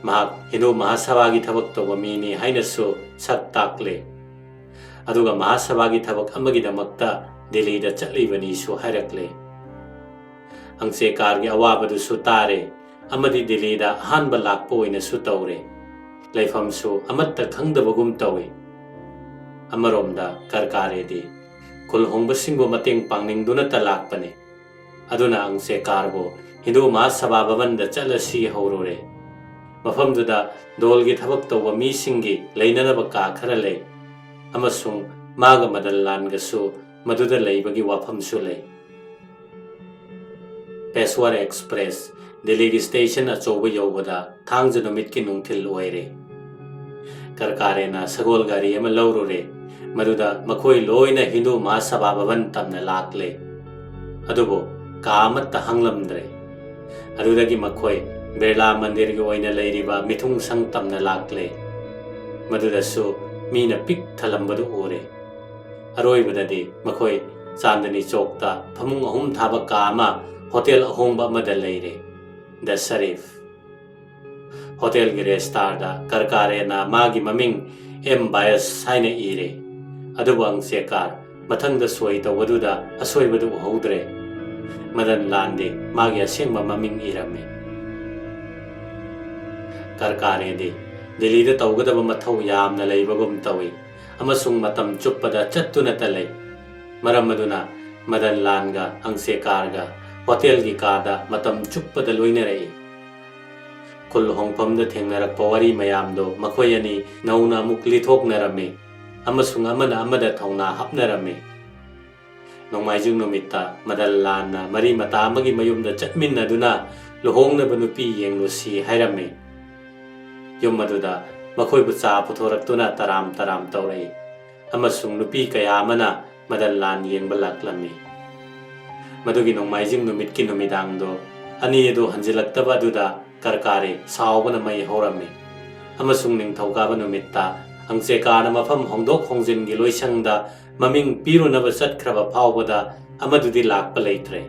ꯃꯍꯥꯛ ꯍꯤꯟꯗꯨ ꯃꯍꯥꯁꯚꯥꯒꯤ ꯊꯕꯛ ꯇꯧꯕ ꯃꯤꯅꯤ ꯍꯥꯏꯅꯁꯨ ꯁꯛ ꯇꯥꯛꯂꯦ꯫ ꯑꯗꯨꯒ ꯃꯍꯥꯁꯚꯥꯒꯤ ꯊꯕꯛ ꯑꯃꯒꯤꯗꯃꯛꯇ ꯗꯤꯜꯂꯤꯗ ꯆꯠꯂꯤꯕꯅꯤꯁꯨ ꯍꯥꯏꯔꯛꯂꯦ꯫ ꯑꯪꯆꯦꯀꯥꯔꯒꯤ ꯑꯋꯥꯕꯗꯨꯁꯨ ꯇꯥꯔꯦ ꯑꯃꯗꯤ ꯗꯤꯜꯂꯤꯗ ꯑꯍꯥꯟꯕ ꯂꯥꯛꯄ ꯑꯣꯏꯅꯁꯨ ꯇꯧꯔꯦ꯫ ꯂꯩꯐꯝꯁꯨ ꯑꯃꯠꯇ ꯈꯪꯗꯕꯒꯨꯝ ꯇꯧꯏ꯫ ꯑꯃꯔꯣꯝꯗ ꯀꯔꯀꯥꯔꯦꯗꯤ ꯈꯨꯜ ꯍꯣꯡꯕꯁꯤꯡꯕꯨ ꯃꯇꯦꯡ ꯄꯥꯡꯅꯤꯡꯗꯨꯅꯇ ꯂꯥꯛꯄꯅꯤ꯫ ꯑꯗꯨꯅ ꯑꯪꯆꯦꯀꯥꯔꯕꯨ ꯍꯤꯟꯗꯨ ꯃꯍꯥꯁꯚꯥ ꯚꯕꯟꯗ ꯆꯠꯂꯁꯤ ꯍꯧꯔꯨꯔꯦ꯫ ꯃꯐꯝꯗꯨꯗ ꯗꯣꯜꯒꯤ ꯊꯕꯛ ꯇꯧꯕ ꯃꯤꯁꯤꯡꯒꯤ ꯂꯩꯅꯅꯕ ꯀꯥ ꯈꯔ ꯂꯩ ꯑꯃꯁꯨꯡ ꯃꯥꯒ ꯃꯗꯟ ꯂꯥꯟꯒꯁꯨ ꯃꯗꯨꯗ ꯂꯩꯕꯒꯤ ꯋꯥꯐꯝꯁꯨ ꯂꯩ꯫ ꯄꯦꯁꯋꯔ ꯑꯦꯛꯁꯄ꯭ꯔꯦꯁ ꯗꯤꯜꯂꯤꯒꯤ ꯁ꯭ꯇꯦꯁꯟ ꯑꯆꯧꯕ ꯌꯧꯕꯗ ꯊꯥꯡꯖ ꯅꯨꯃꯤꯠꯀꯤ ꯅꯨꯡꯊꯤꯜ ꯑꯣꯏꯔꯦ꯫ ꯀꯔꯀꯥꯔꯦꯅ ꯁꯒꯣꯜ ꯒꯥꯔꯤ ꯑꯃ ꯂꯧꯔꯨꯔꯦ꯫ ꯃꯗꯨꯗ ꯃꯈꯣꯏ ꯂꯣꯏꯅ ꯍꯤꯟꯗꯨ ꯃꯍꯥꯁꯚꯥ ꯚꯕꯟ ꯇꯝꯅ ꯂꯥꯛꯂꯦ꯫ ꯑꯗꯨꯕꯨ ꯀꯥ ꯑꯃꯠꯇ ꯍꯥꯡꯂꯝꯗ꯭ꯔꯦ꯫ ꯑꯗꯨꯗꯒꯤ ꯃꯈꯣꯏ ꯕꯤꯔꯂꯥ ꯃꯟꯗꯤꯔꯒꯤ ꯑꯣꯏꯅ ꯂꯩꯔꯤꯕ ꯃꯤꯊꯨꯡꯁꯪ ꯇꯝꯅ ꯂꯥꯛꯂꯦ꯫ ꯃꯗꯨꯗꯁꯨ ꯃꯤꯅ ꯄꯤꯛ ꯊꯜꯂꯝꯕꯗꯨ ꯎꯔꯦ꯫ ꯑꯔꯣꯏꯕꯗꯗꯤ ꯃꯈꯣꯏ ꯆꯥꯟꯗꯅꯤ ꯆꯧꯛꯇ ꯐꯃꯨꯡ ꯑꯍꯨꯝ ꯊꯥꯕ ꯀꯥ ꯑꯃ ꯍꯣꯇꯦꯜ ꯑꯍꯣꯡꯕ ꯑꯃꯗ ꯂꯩꯔꯦ꯫ ꯗ ꯁꯔꯤꯐ꯫ ꯍꯣꯇꯦꯜꯒꯤ ꯔꯦꯖꯤꯁꯇꯥꯔꯗ ꯀꯔꯀꯥꯔꯦꯅ ꯃꯥꯒꯤ ꯃꯃꯤꯡ ꯑꯦꯝ ꯕꯥꯌꯁ ꯍꯥꯏꯅ ꯏꯔꯦ꯫ ꯑꯗꯨꯕꯨ ꯑꯪꯆꯦꯀꯥꯔ ꯃꯊꯪꯗ ꯁꯣꯏ ꯇꯧꯕꯗꯨꯗ ꯑꯁꯣꯏꯕꯗꯨ ꯎꯍꯧꯗ꯭ꯔꯦ꯫ ꯃꯗꯟ ꯂꯥꯟꯗꯤ ꯃꯥꯒꯤ ꯑꯁꯦꯡꯕ ꯃꯃꯤꯡ ꯏꯔꯝꯃꯤ꯫ ꯀꯔꯀꯥꯔꯦꯗꯤ ꯗꯤꯜꯂꯤꯗ ꯇꯧꯒꯗꯕ ꯃꯊꯧ ꯌꯥꯝꯅ ꯂꯩꯕꯒꯨꯝ ꯇꯧꯏ ꯑꯃꯁꯨꯡ ꯃꯇꯝ ꯆꯨꯞꯄꯗ ꯆꯠꯇꯨꯅꯇ ꯂꯩ꯫ ꯃꯔꯝ ꯑꯗꯨꯅ ꯃꯗꯟ ꯂꯥꯟꯒ ꯑꯪꯆꯦꯀꯥꯔꯒ ꯍꯣꯇꯦꯜꯒꯤ ꯀꯥꯗ ꯃꯇꯝ ꯆꯨꯞꯄꯗ ꯂꯣꯏꯅꯔꯛꯏ꯫ ꯈꯨꯜ ꯍꯣꯡꯐꯝꯗ ꯊꯦꯡꯅꯔꯛꯄ ꯋꯥꯔꯤ ꯃꯌꯥꯝꯗꯨ ꯃꯈꯣꯏ ꯑꯅꯤ ꯅꯧꯅ ꯑꯃꯨꯛ ꯂꯤꯊꯣꯛꯅꯔꯝꯃꯤ ꯑꯃꯁꯨꯡ ꯑꯃꯅ ꯑꯃꯗ ꯊꯧꯅꯥ ꯍꯥꯞꯅꯔꯝꯃꯤ꯫ ꯅꯣꯡꯃꯥꯏꯖꯤꯡ ꯅꯨꯃꯤꯠꯇ ꯃꯗꯟ ꯂꯥꯟꯅ ꯃꯔꯤ ꯃꯇꯥ ꯑꯃꯒꯤ ꯃꯌꯨꯝꯗ ꯆꯠꯃꯤꯟꯅꯗꯨꯅ ꯂꯨꯍꯣꯡꯅꯕ ꯅꯨꯄꯤ ꯌꯦꯡꯂꯨꯁꯤ ꯍꯥꯏꯔꯝꯃꯤ꯫ ꯌꯨꯝ ꯑꯗꯨꯗ ꯃꯈꯣꯏꯕꯨ ꯆꯥ ꯄꯨꯊꯣꯔꯛꯇꯨꯅ ꯇꯔꯥꯝ ꯇꯔꯥꯝ ꯇꯧꯔꯛꯏ ꯑꯃꯁꯨꯡ ꯅꯨꯄꯤ ꯀꯌꯥ ꯑꯃꯅ ꯃꯗꯟ ꯂꯥꯟ ꯌꯦꯡꯕ ꯂꯥꯛꯂꯝꯃꯤ꯫ ꯃꯗꯨꯒꯤ ꯅꯣꯡꯃꯥꯏꯖꯤꯡ ꯅꯨꯃꯤꯠꯀꯤ ꯅꯨꯃꯤꯗꯥꯡꯗꯣ ꯑꯅꯤ ꯑꯗꯨ ꯍꯟꯖꯤꯜꯂꯛꯇꯕ ꯑꯗꯨꯗ ꯀꯔꯀꯥꯔꯦ ꯁꯥꯎꯕꯅ ꯃꯩ ꯍꯧꯔꯝꯃꯤ ꯑꯃꯁꯨꯡ ꯅꯤꯡꯊꯧꯀꯥꯕ ꯅꯨꯃꯤꯠꯇ ꯑꯪꯆꯦꯀꯥꯔꯅ ꯃꯐꯝ ꯍꯣꯡꯗꯣꯛ ꯍꯣꯡꯖꯤꯟꯒꯤ ꯂꯣꯏꯁꯪꯗ ꯃꯃꯤꯡ ꯄꯤꯔꯨꯅꯕ ꯆꯠꯈ꯭ꯔꯕ ꯐꯥꯎꯕꯗ ꯑꯃꯗꯨꯗꯤ ꯂꯥꯛꯄ ꯂꯩꯇ꯭ꯔꯦ꯫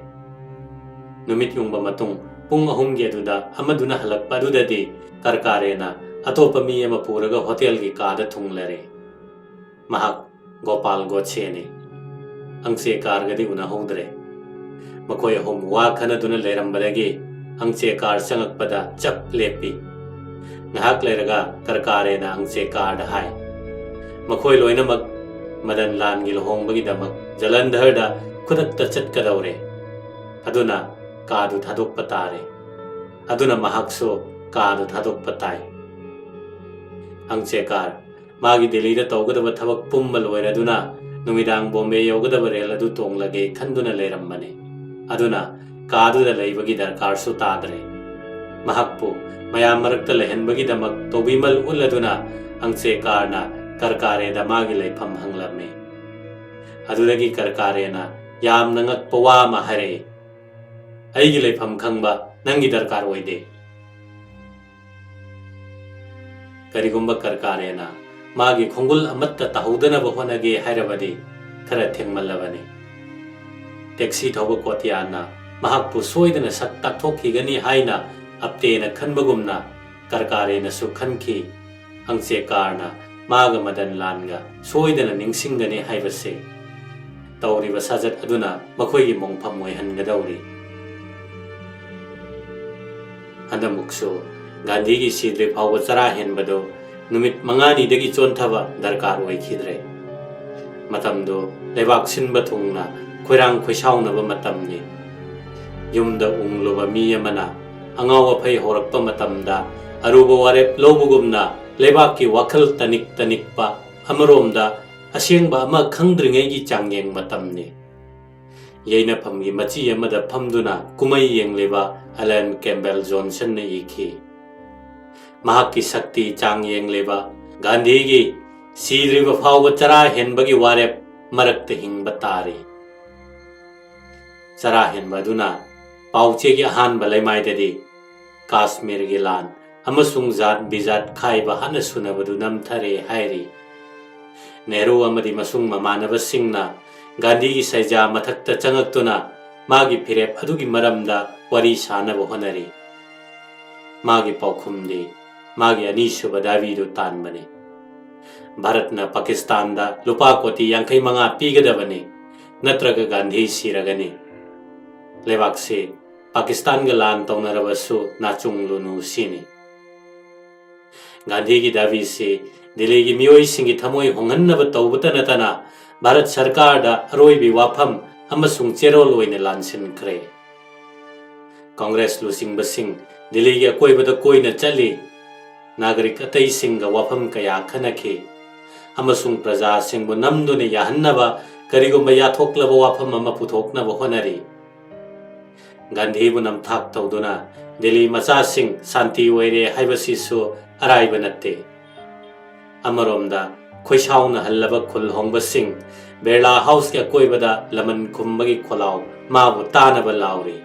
ꯅꯨꯃꯤꯠ ꯌꯨꯡꯕ ꯃꯇꯨꯡ ꯄꯨꯡ ꯑꯍꯨꯝꯒꯤ ꯑꯗꯨꯗ ꯑꯃꯗꯨꯅ ꯍꯜꯂꯛꯄ ꯑꯗꯨꯗꯗꯤ ꯀꯔꯀꯥꯔꯦꯅ ꯑꯇꯣꯞꯄ ꯃꯤ ꯑꯃ ꯄꯨꯔꯒ ꯍꯣꯇꯦꯜꯒꯤ ꯀꯥꯗ ꯊꯨꯡꯂꯔꯦ꯫ ꯃꯍꯥꯛ ꯒꯣꯄꯥꯜ ꯒꯣꯗꯁꯦꯅꯤ꯫ ꯑꯪꯆꯦꯀꯥꯔꯒꯗꯤ ꯎꯅꯍꯧꯗ꯭ꯔꯦ꯫ ꯃꯈꯣꯏ ꯑꯍꯨꯝ ꯋꯥ ꯈꯟꯅꯗꯨꯅ ꯂꯩꯔꯝꯕꯗꯒꯤ ꯑꯪꯆꯦꯀꯥꯔ ꯆꯪꯉꯛꯄꯗ ꯆꯞ ꯂꯦꯞꯄꯤ꯫ ꯉꯥꯏꯍꯥꯛ ꯂꯩꯔꯒ ꯀꯔꯀꯥꯔꯦꯅ ꯑꯪꯆꯦꯀꯥꯔꯗ ꯍꯥꯏ, "ꯃꯈꯣꯏ ꯂꯣꯏꯅꯃꯛ ꯃꯗꯟ ꯂꯥꯟꯒꯤ ꯂꯨꯍꯣꯡꯕꯒꯤꯗꯃꯛ ꯖꯂꯟꯙꯔꯗ ꯈꯨꯗꯛꯇ ꯆꯠꯀꯗꯧꯔꯦ꯫ ꯑꯗꯨꯅ ꯀꯥꯗꯨ ꯊꯥꯗꯣꯛꯄ ꯇꯥꯔꯦ꯫" ꯑꯗꯨꯅ ꯃꯍꯥꯛꯁꯨ ꯀꯥꯗꯨ ꯊꯥꯗꯣꯛꯄ ꯇꯥꯏ꯫ ꯑꯪꯆꯦꯀꯥꯔ ꯃꯥꯒꯤ ꯗꯤꯜꯂꯤꯗ ꯇꯧꯒꯗꯕ ꯊꯕꯛ ꯄꯨꯝꯕ ꯂꯣꯏꯔꯗꯨꯅ ꯅꯨꯃꯤꯗꯥꯡ ꯕꯣꯝꯕꯦ ꯌꯧꯒꯗꯕ ꯔꯦꯜ ꯑꯗꯨ ꯇꯣꯡꯂꯒꯦ ꯈꯟꯗꯨꯅ ꯂꯩꯔꯝꯕꯅꯤ꯫ ꯑꯗꯨꯅ ꯀꯥꯗꯨꯗ ꯂꯩꯕꯒꯤ ꯗꯔꯀꯥꯔꯁꯨ ꯇꯥꯗ꯭ꯔꯦ꯫ ꯃꯍꯥꯛꯄꯨ ꯃꯌꯥꯝ ꯃꯔꯛꯇ ꯂꯩꯍꯟꯕꯒꯤꯗꯃꯛ ꯇꯧꯕꯤꯃꯜ ꯎꯠꯂꯗꯨꯅ ꯑꯪꯆꯦꯀꯥꯔꯅ ꯀꯔꯀꯥꯔꯦꯗ ꯃꯥꯒꯤ ꯂꯩꯐꯝ ꯍꯪꯂꯝꯃꯤ꯫ ꯑꯗꯨꯗꯒꯤ ꯀꯔꯀꯥꯔꯦꯅ ꯌꯥꯝꯅ ꯉꯛꯄ ꯋꯥ ꯑꯃ ꯍꯥꯏꯔꯛꯏ, "ꯑꯩꯒꯤ ꯂꯩꯐꯝ ꯈꯪꯕ ꯅꯪꯒꯤ ꯗꯔꯀꯥꯔ ꯑꯣꯏꯗꯦ꯫" ꯀꯔꯤꯒꯨꯝꯕ ꯀꯔꯀꯥꯔꯦꯅ ꯃꯥꯒꯤ ꯈꯣꯡꯒꯨꯜ ꯑꯃꯠꯇ ꯇꯥꯍꯧꯗꯅꯕ ꯍꯣꯠꯅꯒꯦ ꯍꯥꯏꯔꯕꯗꯤ ꯈꯔ ꯊꯦꯡꯃꯜꯂꯕꯅꯤ꯫ ꯇꯦꯛꯁꯤ ꯊꯧꯕ ꯀꯣꯇꯤꯌꯥꯟꯅ ꯃꯍꯥꯛꯄꯨ ꯁꯣꯏꯗꯅ ꯁꯛ ꯇꯥꯛꯊꯣꯛꯈꯤꯒꯅꯤ ꯍꯥꯏꯅ ꯑꯞꯇꯦꯅ ꯈꯟꯕꯒꯨꯝꯅ ꯀꯔꯀꯥꯔꯦꯅꯁꯨ ꯈꯟꯈꯤ꯫ ꯑꯪꯆꯦꯀꯥꯔꯅ ꯃꯥꯒ ꯃꯗꯟ ꯂꯥꯟꯒ ꯁꯣꯏꯗꯅ ꯅꯤꯡꯁꯤꯡꯒꯅꯤ ꯍꯥꯏꯕꯁꯦ꯫ ꯇꯧꯔꯤꯕ ꯁꯥꯖꯠ ꯑꯗꯨꯅ ꯃꯈꯣꯏꯒꯤ ꯃꯣꯡꯐꯝ ꯑꯣꯏꯍꯟꯒꯗꯧꯔꯤ꯫ ꯍꯟꯗꯛꯃꯨꯛꯁꯨ ꯒꯥꯟꯙꯤꯒꯤ ꯁꯤꯗ꯭ꯔꯤ ꯐꯥꯎꯕ ꯆꯔꯥ ꯍꯦꯟꯕꯗꯨ ꯅꯨꯃꯤꯠ ꯃꯉꯥꯅꯤꯗꯒꯤ ꯆꯣꯟꯊꯕ ꯗꯔꯀꯥꯔ ꯑꯣꯏꯈꯤꯗ꯭ꯔꯦ꯫ ꯃꯇꯝꯗꯨ ꯂꯩꯕꯥꯛ ꯁꯤꯟꯕ ꯊꯨꯡꯅ ꯈꯣꯏꯔꯥꯡ ꯈꯣꯏꯁꯥꯎꯅꯕ ꯃꯇꯝꯅꯤ꯫ ꯌꯨꯝꯗ ꯎꯡꯂꯨꯕ ꯃꯤ ꯑꯃꯅ ꯑꯉꯥꯎ ꯑꯐꯩ ꯍꯧꯔꯛꯄ ꯃꯇꯝꯗ ꯑꯔꯨꯕ ꯋꯥꯔꯦꯞ ꯂꯧꯕꯒꯨꯝꯅ ꯂꯩꯕꯥꯛꯀꯤ ꯋꯥꯈꯜ ꯇꯅꯤꯛ ꯇꯅꯤꯛꯄ ꯑꯃꯔꯣꯝꯗ ꯑꯁꯦꯡꯕ ꯑꯃ ꯈꯪꯗ꯭ꯔꯤꯉꯩꯒꯤ ꯆꯥꯡꯌꯦꯡ ꯃꯇꯝꯅꯤ꯫ ꯌꯩꯅꯐꯝꯒꯤ ꯃꯆꯤ ꯑꯃꯗ ꯐꯝꯗꯨꯅ ꯀꯨꯝꯍꯩ ꯌꯦꯡꯂꯤꯕ ꯑꯦꯂꯦꯟ ꯀꯦꯝꯕꯦꯜ ꯖꯣꯟꯁꯟꯅ ꯏꯈꯤ꯫ ꯃꯍꯥꯛꯀꯤ ꯁꯛꯇꯤ ꯆꯥꯡ ꯌꯦꯡꯂꯤꯕ ꯒꯥꯟꯙꯤꯒꯤ ꯁꯤꯗ꯭ꯔꯤꯕ ꯐꯥꯎꯕ ꯆꯔꯥ ꯍꯦꯟꯕꯒꯤ ꯋꯥꯔꯦꯞ ꯃꯔꯛꯇ ꯍꯤꯡꯕ ꯇꯥꯔꯤ꯫ ꯆꯔꯥ ꯍꯦꯟꯕ ꯑꯗꯨꯅ ꯄꯥꯎꯆꯦꯒꯤ ꯑꯍꯥꯟꯕ ꯂꯩꯃꯥꯏꯗꯗꯤ ꯀꯥꯁꯃꯤꯔꯒꯤ ꯂꯥꯟ ꯑꯃꯁꯨꯡ ꯖꯥꯠ ꯕꯤꯖꯥꯠ ꯈꯥꯏꯕ ꯍꯥꯠꯅ ꯁꯨꯅꯕꯗꯨ ꯅꯝꯊꯔꯦ ꯍꯥꯏꯔꯤ꯫ ꯅꯦꯍꯔꯨ ꯑꯃꯗꯤ ꯃꯁꯨꯡ ꯃꯃꯥꯟꯅꯕꯁꯤꯡꯅ ꯒꯥꯟꯙꯤꯒꯤ ꯁꯩꯖꯥ ꯃꯊꯛꯇ ꯆꯪꯉꯛꯇꯨꯅ ꯃꯥꯒꯤ ꯐꯤꯔꯦꯞ ꯑꯗꯨꯒꯤ ꯃꯔꯝꯗ ꯋꯥꯔꯤ ꯁꯥꯅꯕ ꯍꯣꯠꯅꯔꯤ꯫ ꯃꯥꯒꯤ ꯄꯥꯎꯈꯨꯝꯗꯤ ꯃꯥꯒꯤ ꯑꯅꯤꯁꯨꯕ ꯗꯥꯕꯤꯗꯨ ꯇꯥꯟꯕꯅꯤ꯫ ꯚꯥꯔꯠꯅ ꯄꯥꯀꯤꯁꯇꯥꯟꯗ ꯂꯨꯄꯥ ꯀꯣꯇꯤ ꯌꯥꯡꯈꯩ ꯃꯉꯥ ꯄꯤꯒꯗꯕꯅꯤ, ꯅꯠꯇ꯭ꯔꯒ ꯒꯥꯟꯙꯤ ꯁꯤꯔꯒꯅꯤ꯫ ꯂꯩꯕꯥꯛꯁꯤ ꯄꯥꯀꯤꯁꯇꯥꯟꯒ ꯂꯥꯟ ꯇꯧꯅꯔꯕꯁꯨ ꯅꯥꯆꯨꯡꯂꯨꯅꯨ ꯁꯤꯅꯤ꯫ ꯒꯥꯟꯙꯤꯒꯤ ꯗꯥꯕꯤꯁꯤ ꯗꯤꯜꯂꯤꯒꯤ ꯃꯤꯑꯣꯏꯁꯤꯡꯒꯤ ꯊꯃꯣꯏ ꯍꯣꯡꯍꯟꯅꯕ ꯇꯧꯕꯇ ꯅꯠꯇꯅ ꯚꯥꯔꯠ ꯁꯔꯀꯥꯔꯗ ꯑꯔꯣꯏꯕꯤ ꯋꯥꯐꯝ ꯑꯃꯁꯨꯡ ꯆꯦꯔꯣꯜ ꯑꯣꯏꯅ ꯂꯥꯟꯁꯤꯟꯈ꯭ꯔꯦ꯫ ꯀꯪꯒ꯭ꯔꯦꯁ ꯂꯨꯆꯤꯡꯕꯁꯤꯡ ꯗꯤꯜꯂꯤꯒꯤ ꯑꯀꯣꯏꯕꯗ ꯀꯣꯏꯅ ꯆꯠꯂꯤ꯫ ꯅꯥꯒꯔꯤꯛ ꯑꯇꯩꯁꯤꯡꯒ ꯋꯥꯐꯝ ꯀꯌꯥ ꯈꯟꯅꯈꯤ ꯑꯃꯁꯨꯡ ꯄ꯭ꯔꯖꯥꯁꯤꯡꯕꯨ ꯅꯝꯗꯨꯅ ꯌꯥꯍꯟꯅꯕ ꯀꯔꯤꯒꯨꯝꯕ ꯌꯥꯊꯣꯛꯂꯕ ꯋꯥꯐꯝ ꯑꯃ ꯄꯨꯊꯣꯛꯅꯕ ꯍꯣꯠꯅꯔꯤ꯫ ꯒꯥꯟꯙꯤꯕꯨ ꯅꯝꯊꯥꯛ ꯇꯧꯗꯨꯅ ꯗꯤꯜꯂꯤ ꯃꯆꯥꯁꯤꯡ ꯁꯥꯟꯇꯤ ꯑꯣꯏꯔꯦ ꯍꯥꯏꯕꯁꯤꯁꯨ ꯑꯔꯥꯏꯕ ꯅꯠꯇꯦ꯫ ꯑꯃꯔꯣꯝꯗ ꯈꯣꯏꯁꯥꯎꯅꯍꯜꯂꯕ ꯈꯨꯜ ꯍꯣꯡꯕꯁꯤꯡ ꯕꯤꯔꯂꯥ ꯍꯥꯎꯁꯀꯤ ꯑꯀꯣꯏꯕꯗ ꯂꯃꯟ ꯈꯨꯝꯕꯒꯤ ꯈꯣꯜꯂꯥꯎ ꯃꯥꯕꯨ ꯇꯥꯅꯕ ꯂꯥꯎꯔꯤ꯫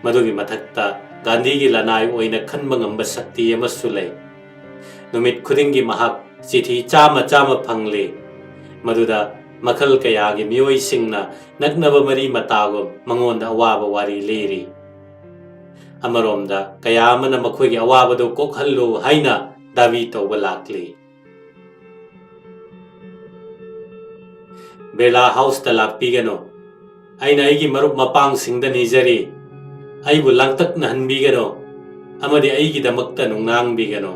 ꯃꯗꯨꯒꯤ ꯃꯊꯛꯇ ꯒꯥꯟꯙꯤꯒꯤ ꯂꯅꯥꯏ ꯑꯣꯏꯅ ꯈꯟꯕ ꯉꯝꯕ ꯁꯛꯇꯤ ꯑꯃꯁꯨ ꯂꯩ꯫ ꯅꯨꯃꯤꯠ ꯈꯨꯗꯤꯡꯒꯤ ꯃꯍꯥꯛ ꯆꯤꯊꯤ ꯆꯥꯝꯃ ꯆꯥꯝꯃ ꯐꯪꯂꯤ꯫ ꯃꯗꯨꯗ ꯃꯈꯜ ꯀꯌꯥꯒꯤ ꯃꯤꯑꯣꯏꯁꯤꯡꯅ ꯅꯛꯅꯕ ꯃꯔꯤ ꯃꯇꯥꯒꯨꯝ ꯃꯉꯣꯟꯗ ꯑꯋꯥꯕ ꯋꯥꯔꯤ ꯂꯤꯔꯤ꯫ ꯑꯃꯔꯣꯝꯗ, ꯀꯌꯥ ꯑꯃꯅ ꯃꯈꯣꯏꯒꯤ ꯑꯋꯥꯕꯗꯨ ꯀꯣꯛꯍꯜꯂꯨ ꯍꯥꯏꯅ ꯗꯥꯕꯤ ꯇꯧꯕ ꯂꯥꯛꯂꯤ꯫ ꯕꯤꯔꯂꯥ ꯍꯥꯎꯁꯇ ꯂꯥꯛꯄꯤꯒꯅꯨ꯫ ꯑꯩꯅ ꯑꯩꯒꯤ ꯃꯔꯨꯞ ꯃꯄꯥꯡꯁꯤꯡꯗ ꯅꯤꯖꯔꯤ, ꯑꯩꯕꯨ ꯂꯥꯡꯇꯛꯅꯍꯟꯕꯤꯒꯅꯨ ꯑꯃꯗꯤ ꯑꯩꯒꯤꯗꯃꯛꯇ ꯅꯨꯡꯅꯥꯡꯕꯤꯒꯅꯨ꯫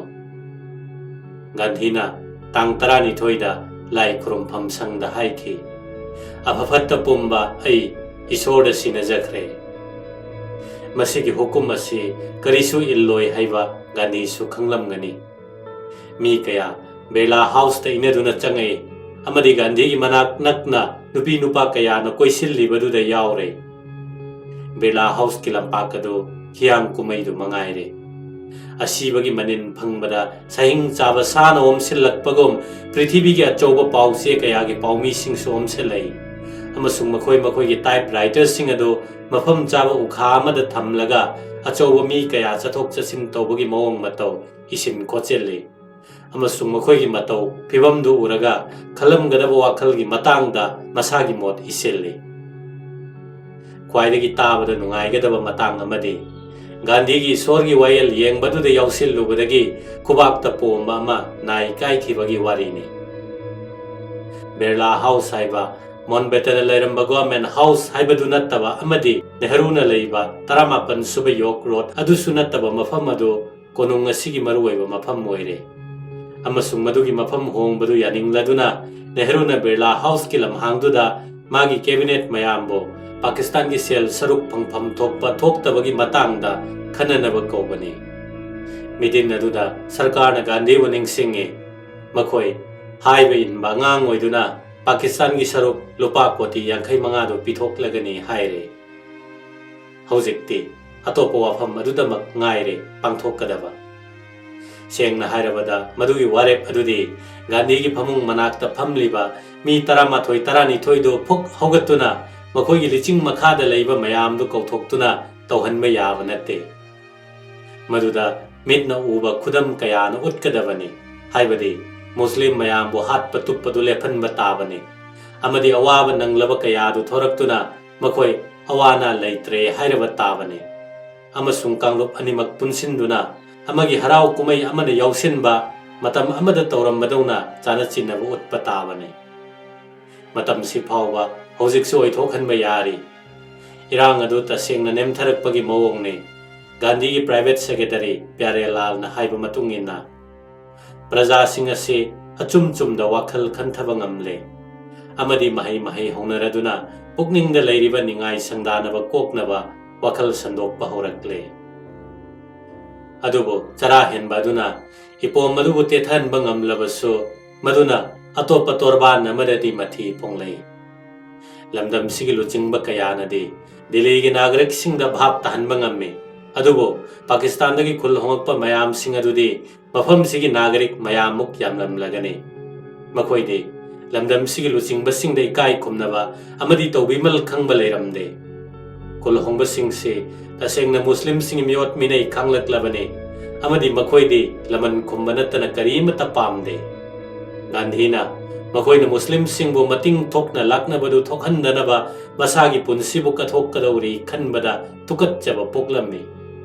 ꯒꯥꯟꯙꯤꯅ ꯇꯥꯡ ꯇꯔꯥꯅꯤꯊꯣꯏꯗ ꯂꯥꯏ ꯈꯨꯔꯨꯝꯐꯝ ꯁꯪꯗ ꯍꯥꯏꯈꯤ, "ꯑꯐ ꯐꯠꯇ ꯄꯨꯝꯕ ꯑꯩ ꯏꯁꯣꯔꯗ ꯁꯤꯟꯅꯖꯈ꯭ꯔꯦ꯫ ꯃꯁꯤꯒꯤ ꯍꯨꯀꯨꯝ ꯑꯁꯤ ꯀꯔꯤꯁꯨ ꯏꯜꯂꯣꯏ ꯍꯥꯏꯕ ꯒꯥꯟꯙꯤꯁꯨ ꯈꯪꯂꯝꯒꯅꯤ"꯫ ꯃꯤ ꯀꯌꯥ ꯕꯤꯔꯂꯥ ꯍꯥꯎꯁꯇ ꯏꯅꯗꯨꯅ ꯆꯪꯉꯛꯏ ꯑꯃꯗꯤ ꯒꯥꯟꯙꯤꯒꯤ ꯃꯅꯥꯛ ꯅꯛꯅ ꯅꯨꯄꯤ ꯅꯨꯄꯥ ꯀꯌꯥꯅ ꯀꯣꯏꯁꯤꯜꯂꯤꯕꯗꯨꯗ ꯌꯥꯎꯔꯦ꯫ ꯕꯤꯔꯂꯥ ꯍꯥꯎꯁꯀꯤ ꯂꯝꯄꯥꯛ ꯑꯗꯨ ꯍꯤꯌꯥꯡ ꯀꯨꯝꯃꯩꯗꯨ ꯃꯉꯥꯏꯔꯦ꯫ ꯑꯁꯤꯕꯒꯤ ꯃꯅꯤꯟ ꯐꯪꯕꯗ ꯁꯍꯤꯡ ꯆꯥꯕ ꯁꯥꯅ ꯑꯣꯝꯁꯤꯜꯂꯛꯄꯒꯨꯝ ꯄ꯭ꯔꯤꯊꯤꯕꯤꯒꯤ ꯑꯆꯧꯕ ꯄꯥꯎ ꯆꯦ ꯀꯌꯥꯒꯤ ꯄꯥꯎꯃꯤꯁꯤꯡꯁꯨ ꯑꯣꯝꯁꯤꯜꯂꯛꯏ, ꯑꯃꯁꯨꯡ ꯃꯈꯣꯏ ꯃꯈꯣꯏꯒꯤ ꯇꯥꯏꯞꯔꯥꯏꯇꯔꯁꯤꯡ ꯑꯗꯨ ꯃꯐꯝ ꯆꯥꯕ ꯎꯈꯥ ꯑꯃꯗ ꯊꯝꯂꯒ ꯑꯆꯧꯕ ꯃꯤ ꯀꯌꯥ ꯆꯠꯊꯣꯛ ꯆꯠꯁꯤꯟ ꯇꯧꯕꯒꯤ ꯃꯑꯣꯡ ꯃꯇꯧ ꯏꯁꯤꯟ ꯈꯣꯠꯆꯤꯜꯂꯤ, ꯑꯃꯁꯨꯡ ꯃꯈꯣꯏꯒꯤ ꯃꯇꯧ ꯐꯤꯚꯝꯗꯨ ꯎꯔꯒ ꯈꯜꯂꯝꯒꯗꯕ ꯋꯥꯈꯜꯒꯤ ꯃꯇꯥꯡꯗ ꯃꯁꯥꯒꯤ ꯃꯣꯠ ꯏꯁꯤꯜꯂꯤ꯫ ꯈ꯭ꯋꯥꯏꯗꯒꯤ ꯇꯥꯕꯗ ꯅꯨꯡꯉꯥꯏꯒꯗꯕ ꯃꯇꯥꯡ ꯑꯃꯗꯤ, ꯒꯥꯟꯙꯤꯒꯤ ꯏꯁꯣꯔꯒꯤ ꯋꯥꯌꯦꯜ ꯌꯦꯡꯕꯗꯨꯗ ꯌꯥꯎꯁꯤꯜꯂꯨꯕꯗꯒꯤ ꯈꯨꯕꯥꯛꯇ ꯄꯣꯝꯕ ꯑꯃ ꯅꯥꯏ ꯀꯥꯏꯈꯤꯕꯒꯤ ꯋꯥꯔꯤꯅꯤ꯫ ꯕꯤꯔꯂꯥ ꯍꯥꯎꯁ ꯍꯥꯏꯕ ꯃꯣꯟꯕꯦꯇꯗ ꯂꯩꯔꯝꯕ ꯒꯣꯔꯃꯦꯟ ꯍꯥꯎꯁ ꯍꯥꯏꯕꯗꯨ ꯅꯠꯇꯕ ꯑꯃꯗꯤ ꯅꯦꯍꯔꯨꯅ ꯂꯩꯕ ꯇꯔꯥꯃꯥꯄꯟ ꯁꯨꯕ ꯌꯣꯛ ꯔꯣꯗ ꯑꯗꯨꯁꯨ ꯅꯠꯇꯕ ꯃꯐꯝ ꯑꯗꯨ ꯀꯣꯅꯨꯡ ꯑꯁꯤꯒꯤ ꯃꯔꯨꯑꯣꯏꯕ ꯃꯐꯝ ꯑꯣꯏꯔꯦ꯫ ꯑꯃꯁꯨꯡ ꯃꯗꯨꯒꯤ ꯃꯐꯝ ꯍꯣꯡꯕꯗꯨ ꯌꯥꯅꯤꯡꯂꯗꯨꯅ ꯅꯦꯍꯔꯨꯅ ꯕꯤꯔꯂꯥ ꯍꯥꯎꯁꯀꯤ ꯂꯝꯍꯥꯡꯗꯨꯗ ꯃꯥꯒꯤ ꯀꯦꯕꯤꯅꯦꯠ ꯃꯌꯥꯝꯕꯨ ꯄꯥꯀꯤꯁꯇꯥꯟꯒꯤ ꯁꯦꯜ ꯁꯔꯨꯛ ꯐꯪꯐꯝ ꯊꯣꯛꯄ ꯊꯣꯛꯇꯕꯒꯤ ꯃꯇꯥꯡꯗ ꯈꯟꯅꯅꯕ ꯀꯧꯕꯅꯤ꯫ ꯃꯤꯇꯤꯟ ꯑꯗꯨꯗ ꯁꯔꯀꯥꯔꯅ ꯒꯥꯟꯙꯤꯕꯨ ꯅꯤꯡꯁꯤꯡꯉꯤ꯫ ꯃꯈꯣꯏ ꯍꯥꯏꯕ ꯏꯟꯕ ꯑꯉꯥꯡ ꯑꯣꯏꯗꯨꯅ ꯄꯥꯀꯤꯁꯇꯥꯟꯒꯤ ꯁꯔꯨꯛ ꯂꯨꯄꯥ ꯀꯣꯇꯤ ꯌꯥꯡꯈꯩ ꯃꯉꯥꯗꯨ ꯄꯤꯊꯣꯛꯂꯒꯅꯤ ꯍꯥꯏꯔꯦ꯫ ꯍꯧꯖꯤꯛꯇꯤ ꯑꯇꯣꯞꯄ ꯋꯥꯐꯝ ꯑꯗꯨꯗꯃꯛ ꯉꯥꯏꯔꯦ ꯄꯥꯡꯊꯣꯛꯀꯗꯕ꯫ ꯁꯦꯡꯅ ꯍꯥꯏꯔꯕꯗ, ꯃꯗꯨꯒꯤ ꯋꯥꯔꯦꯞ ꯑꯗꯨꯗꯤ ꯒꯥꯟꯙꯤꯒꯤ ꯐꯃꯨꯡ ꯃꯅꯥꯛꯇ ꯐꯝꯂꯤꯕ ꯃꯤ ꯇꯔꯥꯃꯥꯊꯣꯏ ꯇꯔꯥꯅꯤꯊꯣꯏꯗꯨ ꯐꯨꯛ ꯍꯧꯒꯠꯇꯨꯅ ꯃꯈꯣꯏꯒꯤ ꯂꯤꯆꯤꯡ ꯃꯈꯥꯗ ꯂꯩꯕ ꯃꯌꯥꯝꯗꯨ ꯀꯧꯊꯣꯛꯇꯨꯅ ꯇꯧꯍꯟꯕ ꯌꯥꯕ ꯅꯠꯇꯦ꯫ ꯃꯗꯨꯗ ꯃꯤꯠꯅ ꯎꯕ ꯈꯨꯗꯝ ꯀꯌꯥꯅ ꯎꯠꯀꯗꯕꯅꯤ, ꯍꯥꯏꯕꯗꯤ ꯃꯨꯁꯂꯤꯝ ꯃꯌꯥꯝꯕꯨ ꯍꯥꯠꯄ ꯇꯨꯞꯄꯗꯨ ꯂꯦꯞꯍꯟꯕ ꯇꯥꯕꯅꯤ, ꯑꯃꯗꯤ ꯑꯋꯥꯕ ꯅꯪꯂꯕ ꯀꯌꯥꯗꯨ ꯊꯣꯔꯛꯇꯨꯅ ꯃꯈꯣꯏ ꯑꯋꯥ ꯑꯅꯥ ꯂꯩꯇ꯭ꯔꯦ ꯍꯥꯏꯔꯕ ꯇꯥꯕꯅꯤ꯫ ꯑꯃꯁꯨꯡ ꯀꯥꯡꯂꯨꯞ ꯑꯅꯤꯃꯛ ꯄꯨꯟꯁꯤꯟꯗꯨꯅ ꯑꯃꯒꯤ ꯍꯔꯥꯎ ꯀꯨꯝꯍꯩ ꯑꯃꯗ ꯌꯥꯎꯁꯤꯟꯕ ꯃꯇꯝ ꯑꯃꯗ ꯇꯧꯔꯝꯕꯗꯧꯅ ꯆꯥꯅ ꯆꯤꯟꯅꯕ ꯎꯠꯄ ꯇꯥꯕꯅꯤ꯫ ꯃꯇꯝꯁꯤ ꯐꯥꯎꯕ ꯍꯧꯖꯤꯛꯁꯨ ꯑꯣꯏꯊꯣꯛꯍꯟꯕ ꯌꯥꯔꯤ꯫ ꯏꯔꯥꯡ ꯑꯗꯨ ꯇꯁꯦꯡꯅ ꯅꯦꯝꯊꯔꯛꯄꯒꯤ ꯃꯑꯣꯡꯅꯤ꯫ ꯒꯥꯟꯙꯤꯒꯤ private secretary ꯄ꯭ꯌꯥꯔꯦꯂꯥꯜꯅ ꯍꯥꯏꯕ ꯃꯇꯨꯡ ꯏꯟꯅ, ꯄ꯭ꯔꯖꯥꯁꯤꯡ ꯑꯁꯤ ꯑꯆꯨꯝ ꯆꯨꯝꯗ ꯋꯥꯈꯜ ꯈꯟꯊꯕ ꯉꯝꯂꯦ ꯑꯃꯗꯤ ꯃꯍꯩ ꯃꯍꯩ ꯍꯧꯅꯔꯗꯨꯅ ꯄꯨꯛꯅꯤꯡꯗ ꯂꯩꯔꯤꯕ ꯅꯤꯡꯉꯥꯏ ꯁꯪꯗꯥꯅꯕ ꯀꯣꯛꯅꯕ ꯋꯥꯈꯜ ꯁꯟꯗꯣꯛꯄ ꯍꯧꯔꯛꯂꯦ꯫ ꯑꯗꯨꯕꯨ ꯆꯔꯥ ꯍꯦꯟꯕ ꯑꯗꯨꯅ ꯏꯄꯣꯝ ꯑꯗꯨꯕꯨ ꯇꯦꯊꯍꯟꯕ ꯉꯝꯂꯕꯁꯨ, ꯃꯗꯨꯅ ꯑꯇꯣꯞꯄ ꯇꯣꯔꯕꯥꯟ ꯑꯃꯗꯗꯤ ꯃꯊꯤ ꯐꯣꯡꯂꯛꯏ꯫ ꯂꯝꯗꯝꯁꯤꯒꯤ ꯂꯨꯆꯤꯡꯕ ꯀꯌꯥꯅꯗꯤ ꯗꯤꯜꯂꯤꯒꯤ ꯅꯥꯒꯔꯤꯛꯁꯤꯡꯗ ꯚꯥꯞ ꯇꯥꯍꯟꯕ ꯉꯝꯃꯤ, ꯑꯗꯨꯕꯨ ꯄꯥꯀꯤꯁꯇꯥꯟꯗꯒꯤ ꯈꯨꯜ ꯍꯣꯡꯂꯛꯄ ꯃꯌꯥꯝꯁꯤꯡ ꯑꯗꯨꯗꯤ ꯃꯐꯝꯁꯤꯒꯤ ꯅꯥꯒꯔꯤꯛ ꯃꯌꯥꯝꯃꯨꯛ ꯌꯥꯝꯂꯝꯂꯒꯅꯤ꯫ ꯃꯈꯣꯏꯗꯤ ꯂꯝꯗꯝꯁꯤꯒꯤ ꯂꯨꯆꯤꯡꯕꯁꯤꯡꯗ ꯏꯀꯥꯏ ꯈꯨꯝꯅꯕ ꯑꯃꯗꯤ ꯇꯧꯕꯤꯃꯜ ꯈꯪꯕ ꯂꯩꯔꯝꯗꯦ꯫ ꯈꯨꯜ ꯍꯣꯡꯕꯁꯤꯡꯁꯤ ꯇꯁꯦꯡꯅ ꯃꯨꯁꯂꯤꯝꯁꯤꯡꯒꯤ ꯃꯤꯑꯣꯠ ꯃꯤꯅꯩ ꯈꯪꯂꯛꯂꯕꯅꯤ ꯑꯃꯗꯤ ꯃꯈꯣꯏꯗꯤ ꯂꯃꯟ ꯈꯨꯝꯕ ꯅꯠꯇꯅ ꯀꯔꯤꯃꯠꯇ ꯄꯥꯝꯗꯦ꯫ ꯒꯥꯟꯙꯤꯅ ꯃꯈꯣꯏꯅ ꯃꯨꯁꯂꯤꯝꯁꯤꯡꯕꯨ ꯃꯇꯤꯡ ꯊꯣꯛꯅ ꯂꯥꯛꯅꯕꯗꯨ ꯊꯣꯛꯍꯟꯗꯅꯕ ꯃꯁꯥꯒꯤ ꯄꯨꯟꯁꯤꯕꯨ ꯀꯠꯊꯣꯛꯀꯗꯧꯔꯤ ꯈꯟꯕꯗ ꯇꯨꯀꯠꯆꯕ ꯄꯣꯛꯂꯝꯃꯤ꯫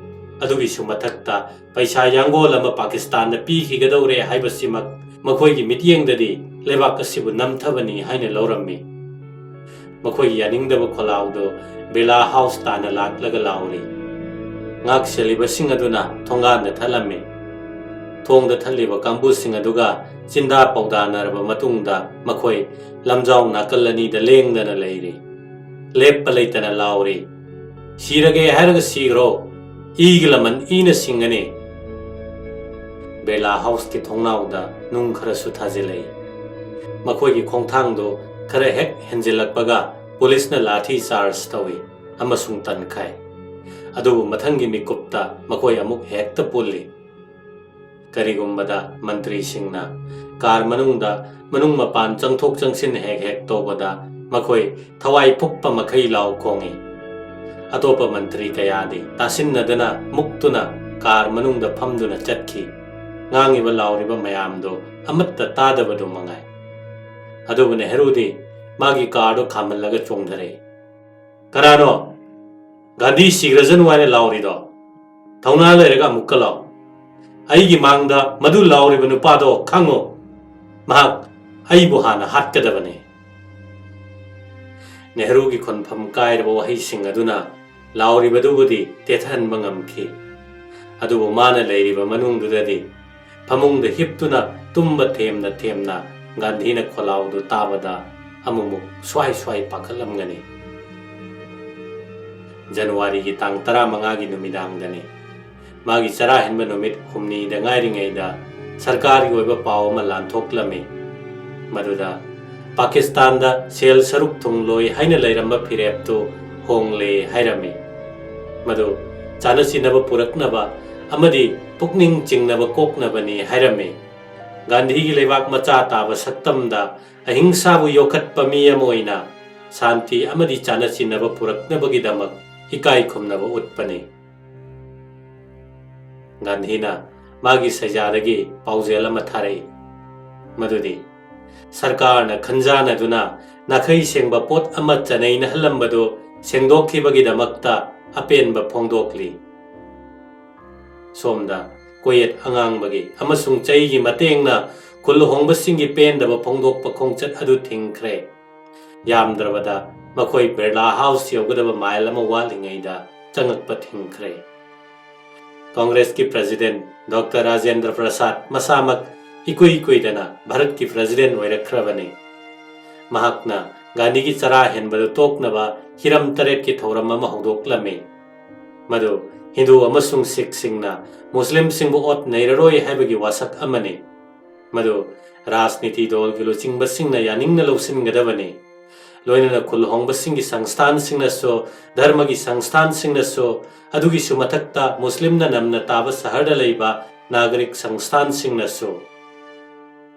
ꯑꯗꯨꯒꯤꯁꯨ ꯃꯊꯛꯇ ꯄꯩꯁꯥ ꯌꯥꯡꯒꯣꯜ ꯑꯃ ꯄꯥꯀꯤꯁꯇꯥꯟꯗ ꯄꯤꯈꯤꯒꯗꯧꯔꯦ ꯍꯥꯏꯕꯁꯤꯃꯛ ꯃꯈꯣꯏꯒꯤ ꯃꯤꯠꯌꯦꯡꯗꯗꯤ ꯂꯩꯕꯥꯛ ꯑꯁꯤꯕꯨ ꯅꯝꯊꯕꯅꯤ ꯍꯥꯏꯅ ꯂꯧꯔꯝꯃꯤ꯫ ꯃꯈꯣꯏꯒꯤ ꯌꯥꯅꯤꯡꯗꯕ ꯈꯣꯜꯂꯥꯎꯗꯨ ꯕꯤꯔꯂꯥ ꯍꯥꯎꯁ ꯇꯥꯟꯅ ꯂꯥꯛꯂꯒ ꯂꯥꯎꯔꯤ꯫ ꯉꯥꯛ ꯁꯦꯜꯂꯤꯕꯁꯤꯡ ꯑꯗꯨꯅ ꯊꯣꯡꯒꯥꯟꯗ ꯊꯠꯂꯝꯃꯤ꯫ ꯊꯣꯡꯗ ꯊꯠꯂꯤꯕ ꯀꯥꯡꯕꯨꯁꯤꯡ ꯑꯗꯨꯒ ꯆꯤꯟꯗꯥ ꯄꯥꯎꯗꯥꯅꯔꯕ ꯃꯇꯨꯡꯗ ꯃꯈꯣꯏ ꯂꯝꯖꯥꯎ ꯅꯥꯀꯜ ꯑꯅꯤꯗ ꯂꯦꯡꯗꯅ ꯂꯩꯔꯤ꯫ ꯂꯦꯞꯄ ꯂꯩꯇꯅ ꯂꯥꯎꯔꯤ, "ꯁꯤꯔꯒꯦ ꯍꯥꯏꯔꯒ ꯁꯤꯈ꯭ꯔꯣ, ꯏꯒꯤ ꯂꯃꯟ ꯏꯅ ꯁꯤꯡꯒꯅꯤ!" ꯕꯤꯔꯂꯥ ꯍꯥꯎꯁꯀꯤ ꯊꯣꯡꯅꯥꯎꯗ ꯅꯨꯡ ꯈꯔꯁꯨ ꯊꯥꯖꯤꯜꯂꯛꯏ꯫ ꯃꯈꯣꯏꯒꯤ ꯈꯣꯡꯊꯥꯡꯗꯨ ꯈꯔ ꯍꯦꯛ ꯍꯦꯟꯖꯤꯜꯂꯛꯄꯒ ꯄꯨꯂꯤꯁꯅ ꯂꯥꯊꯤ ꯆꯥꯔꯖ ꯇꯧꯏ ꯑꯃꯁꯨꯡ ꯇꯟꯈꯥꯏ꯫ ꯑꯗꯨꯕꯨ ꯃꯊꯪꯒꯤ ꯃꯤꯀꯨꯞꯇ ꯃꯈꯣꯏ ꯑꯃꯨꯛ ꯍꯦꯛꯇ ꯄꯨꯜꯂꯤ꯫ ꯀꯔꯤꯒꯨꯝꯕꯗ ꯃꯟꯇ꯭ꯔꯤꯁꯤꯡꯅ ꯀꯥꯔ ꯃꯅꯨꯡꯗ ꯃꯅꯨꯡ ꯃꯄꯥꯟ ꯆꯪꯊꯣꯛ ꯆꯪꯁꯤꯟ ꯍꯦꯛ ꯍꯦꯛ ꯇꯧꯕꯗ ꯃꯈꯣꯏ ꯊꯋꯥꯏ ꯐꯨꯞꯄ ꯃꯈꯩ ꯂꯥꯎ ꯈꯣꯡꯏ꯫ ꯑꯇꯣꯞꯄ ꯃꯟꯇ꯭ꯔꯤ ꯀꯌꯥꯗꯤ ꯇꯥꯁꯤꯟꯅꯗꯅ ꯃꯨꯛꯇꯨꯅ ꯀꯥꯔ ꯃꯅꯨꯡꯗ ꯐꯝꯗꯨꯅ ꯆꯠꯈꯤ꯫ ꯉꯥꯡꯉꯤꯕ ꯂꯥꯎꯔꯤꯕ ꯃꯌꯥꯝꯗꯨ ꯑꯃꯠꯇ ꯇꯥꯗꯕꯗꯨ ꯃꯉꯥꯏ꯫ ꯑꯗꯨꯕꯨ ꯅꯦꯍꯔꯨꯗꯤ ꯃꯥꯒꯤ ꯀꯥꯔꯗꯨ ꯈꯥꯝꯍꯜꯂꯒ ꯆꯣꯡꯊꯔꯛꯏ꯫ "ꯀꯅꯥꯅꯣ?" "ꯒꯥꯟꯙꯤ ꯁꯤꯈ꯭ꯔꯖꯅꯨ ꯍꯥꯏꯅ ꯂꯥꯎꯔꯤꯗꯣ? ꯊꯧꯅꯥ ꯂꯩꯔꯒ ꯑꯃꯨꯛꯀ ꯂꯥꯎ꯫ ꯑꯩꯒꯤ ꯃꯥꯡꯗ ꯃꯗꯨ ꯂꯥꯎꯔꯤꯕ ꯅꯨꯄꯥꯗꯣ ꯈꯪꯉꯨ, ꯃꯍꯥꯛ ꯑꯩꯕꯨ ꯍꯥꯟꯅ ꯍꯥꯠꯀꯗꯕꯅꯤ"꯫ ꯅꯦꯍꯔꯨꯒꯤ ꯈꯣꯟꯐꯝ ꯀꯥꯏꯔꯕ ꯋꯥꯍꯩꯁꯤꯡ ꯑꯗꯨꯅ ꯂꯥꯎꯔꯤꯕꯗꯨꯕꯨꯗꯤ ꯇꯦꯊꯍꯟꯕ ꯉꯝꯈꯤ, ꯑꯗꯨꯕꯨ ꯃꯥꯅ ꯂꯩꯔꯤꯕ ꯃꯅꯨꯡꯗꯨꯗꯗꯤ ꯐꯃꯨꯡꯗ ꯍꯤꯞꯇꯨꯅ ꯇꯨꯝꯕ ꯊꯦꯝꯅ ꯊꯦꯝꯅ ꯒꯥꯟꯙꯤꯅ ꯈꯣꯜꯂꯥꯎꯗꯨ ꯇꯥꯕꯗ ꯑꯃꯨꯛꯃꯨꯛ ꯁ꯭ꯋꯥꯏ ꯁ꯭ꯋꯥꯏ ꯄꯥꯈꯠꯂꯝꯒꯅꯤ꯫ ꯖꯅꯋꯥꯔꯤꯒꯤ ꯇꯥꯡ ꯇꯔꯥꯃꯉꯥꯒꯤ ꯅꯨꯃꯤꯗꯥꯡꯗꯅꯤ꯫ ꯃꯥꯒꯤ ꯆꯔꯥ ꯍꯦꯟꯕ ꯅꯨꯃꯤꯠ ꯍꯨꯝꯅꯤꯗ ꯉꯥꯏꯔꯤꯉꯩꯗ ꯁꯔꯀꯥꯔꯒꯤ ꯑꯣꯏꯕ ꯄꯥꯎ ꯑꯃ ꯂꯥꯟꯊꯣꯛꯂꯝꯃꯤ꯫ ꯃꯗꯨꯗ ꯄꯥꯀꯤꯁꯇꯥꯟꯗ ꯁꯦꯜ ꯁꯔꯨꯛ ꯊꯨꯡꯂꯣꯏ ꯍꯥꯏꯅ ꯂꯩꯔꯝꯕ ꯐꯤꯔꯦꯞꯇꯨ ꯍꯣꯡꯂꯦ ꯍꯥꯏꯔꯝꯃꯤ꯫ ꯃꯗꯨ ꯆꯥꯅ ꯆꯤꯟꯅꯕ ꯄꯨꯔꯛꯅꯕ ꯑꯃꯗꯤ ꯄꯨꯛꯅꯤꯡ ꯆꯤꯡꯅꯕ ꯀꯣꯛꯅꯕꯅꯤ ꯍꯥꯏꯔꯝꯃꯤ꯫ ꯒꯥꯟꯙꯤꯒꯤ ꯂꯩꯕꯥꯛ ꯃꯆꯥ ꯇꯥꯕ ꯁꯛꯇꯝꯗ ꯑꯍꯤꯡꯁꯥꯕꯨ ꯌꯣꯛꯈꯠꯄ ꯃꯤ ꯑꯃ ꯑꯣꯏꯅ ꯁꯥꯟꯇꯤ ꯑꯃꯗꯤ ꯆꯥꯅ ꯆꯤꯟꯅꯕ ꯄꯨꯔꯛꯅꯕꯒꯤꯗꯃꯛ ꯏꯀꯥꯏ ꯈꯨꯝꯅꯕ ꯎꯠꯄꯅꯤ꯫ ꯒꯥꯟꯙꯤꯅ ꯃꯥꯒꯤ ꯁꯩꯖꯥꯗꯒꯤ ꯄꯥꯎꯖꯦꯜ ꯑꯃ ꯊꯥꯔꯛꯏ, ꯃꯗꯨꯗꯤ ꯁꯔꯀꯥꯔꯅ ꯈꯟꯖꯥꯅꯗꯨꯅ ꯅꯥꯈꯩ ꯁꯦꯡꯕ ꯄꯣꯠ ꯑꯃ ꯆꯅꯩꯅꯍꯜꯂꯝꯕꯗꯨ ꯁꯦꯡꯗꯣꯛꯈꯤꯕꯒꯤꯗꯃꯛꯇ ꯑꯄꯦꯟꯕ ꯐꯣꯡꯗꯣꯛꯂꯤ꯫ ꯁꯣꯝꯗ ꯀꯣꯌꯦꯠ ꯑꯉꯥꯡꯕꯒꯤ ꯑꯃꯁꯨꯡ ꯆꯩꯒꯤ ꯃꯇꯦꯡꯅ ꯈꯨꯜ ꯍꯣꯡꯕꯁꯤꯡꯒꯤ ꯄꯦꯟꯗꯕ ꯐꯣꯡꯗꯣꯛꯄ ꯈꯣꯡꯆꯠ ꯑꯗꯨ ꯊꯤꯡꯈ꯭ꯔꯦ꯫ ꯌꯥꯝꯗ꯭ꯔꯕꯗ ꯃꯈꯣꯏ ꯕꯤꯔꯂꯥ ꯍꯥꯎꯁ ꯌꯧꯒꯗꯕ ꯃꯥꯏꯜ ꯑꯃ ꯋꯥꯠꯂꯤꯉꯩꯗ ꯆꯪꯂꯛꯄ ꯊꯤꯡꯈ꯭ꯔꯦ꯫ ꯀꯣꯡꯒ꯭ꯔꯦꯁꯀꯤ ꯄ꯭ꯔꯦꯁꯤꯗꯦꯟꯠ ꯗꯣꯛꯇꯔ ꯔꯥꯖꯦꯟꯗ꯭ꯔ ꯄ꯭ꯔꯁꯥꯗ ꯃꯁꯥꯃꯛ ꯏꯀꯨꯏ ꯀꯨꯏꯗꯅ ꯚꯥꯔꯠꯀꯤ ꯄ꯭ꯔꯦꯁꯤꯗꯦꯟꯠ ꯑꯣꯏꯔꯛꯈ꯭ꯔꯕꯅꯤ꯫ ꯃꯍꯥꯛꯅ ꯒꯥꯟꯙꯤꯒꯤ ꯆꯔꯥ ꯍꯦꯟꯕꯗꯨ ꯇꯣꯛꯅꯕ ꯍꯤꯔꯝ ꯇꯔꯦꯠꯀꯤ ꯊꯧꯔꯝ ꯑꯃ ꯍꯧꯗꯣꯛꯂꯝꯃꯤ꯫ ꯃꯗꯨ ꯍꯤꯟꯗꯨ ꯑꯃꯁꯨꯡ ꯁꯤꯈꯁꯤꯡꯅ ꯃꯨꯁꯂꯤꯝꯁꯤꯡꯕꯨ ꯑꯣꯠ ꯅꯩꯔꯔꯣꯏ ꯍꯥꯏꯕꯒꯤ ꯋꯥꯁꯛ ꯑꯃꯅꯤ꯫ ꯃꯗꯨ ꯔꯥꯖꯅꯤꯇꯤ ꯗꯣꯜꯒꯤ ꯂꯨꯆꯤꯡꯕꯁꯤꯡꯅ ꯌꯥꯅꯤꯡꯅ ꯂꯧꯁꯤꯟꯒꯗꯕꯅꯤ꯫ ꯂꯣꯏꯅꯅ ꯈꯨꯜ ꯍꯣꯡꯕꯁꯤꯡꯒꯤ ꯁꯪꯁꯊꯥꯟꯁꯤꯡꯅꯁꯨ, ꯙꯔꯃꯒꯤ ꯁꯪꯁꯊꯥꯟꯁꯤꯡꯅꯁꯨ, ꯑꯗꯨꯒꯤꯁꯨ ꯃꯊꯛꯇ ꯃꯨꯁꯂꯤꯝꯅ ꯅꯝꯅ ꯇꯥꯕ ꯁꯍꯔꯗ ꯂꯩꯕ ꯅꯥꯒꯔꯤꯛ ꯁꯪꯁꯊꯥꯟꯁꯤꯡꯅꯁꯨ꯫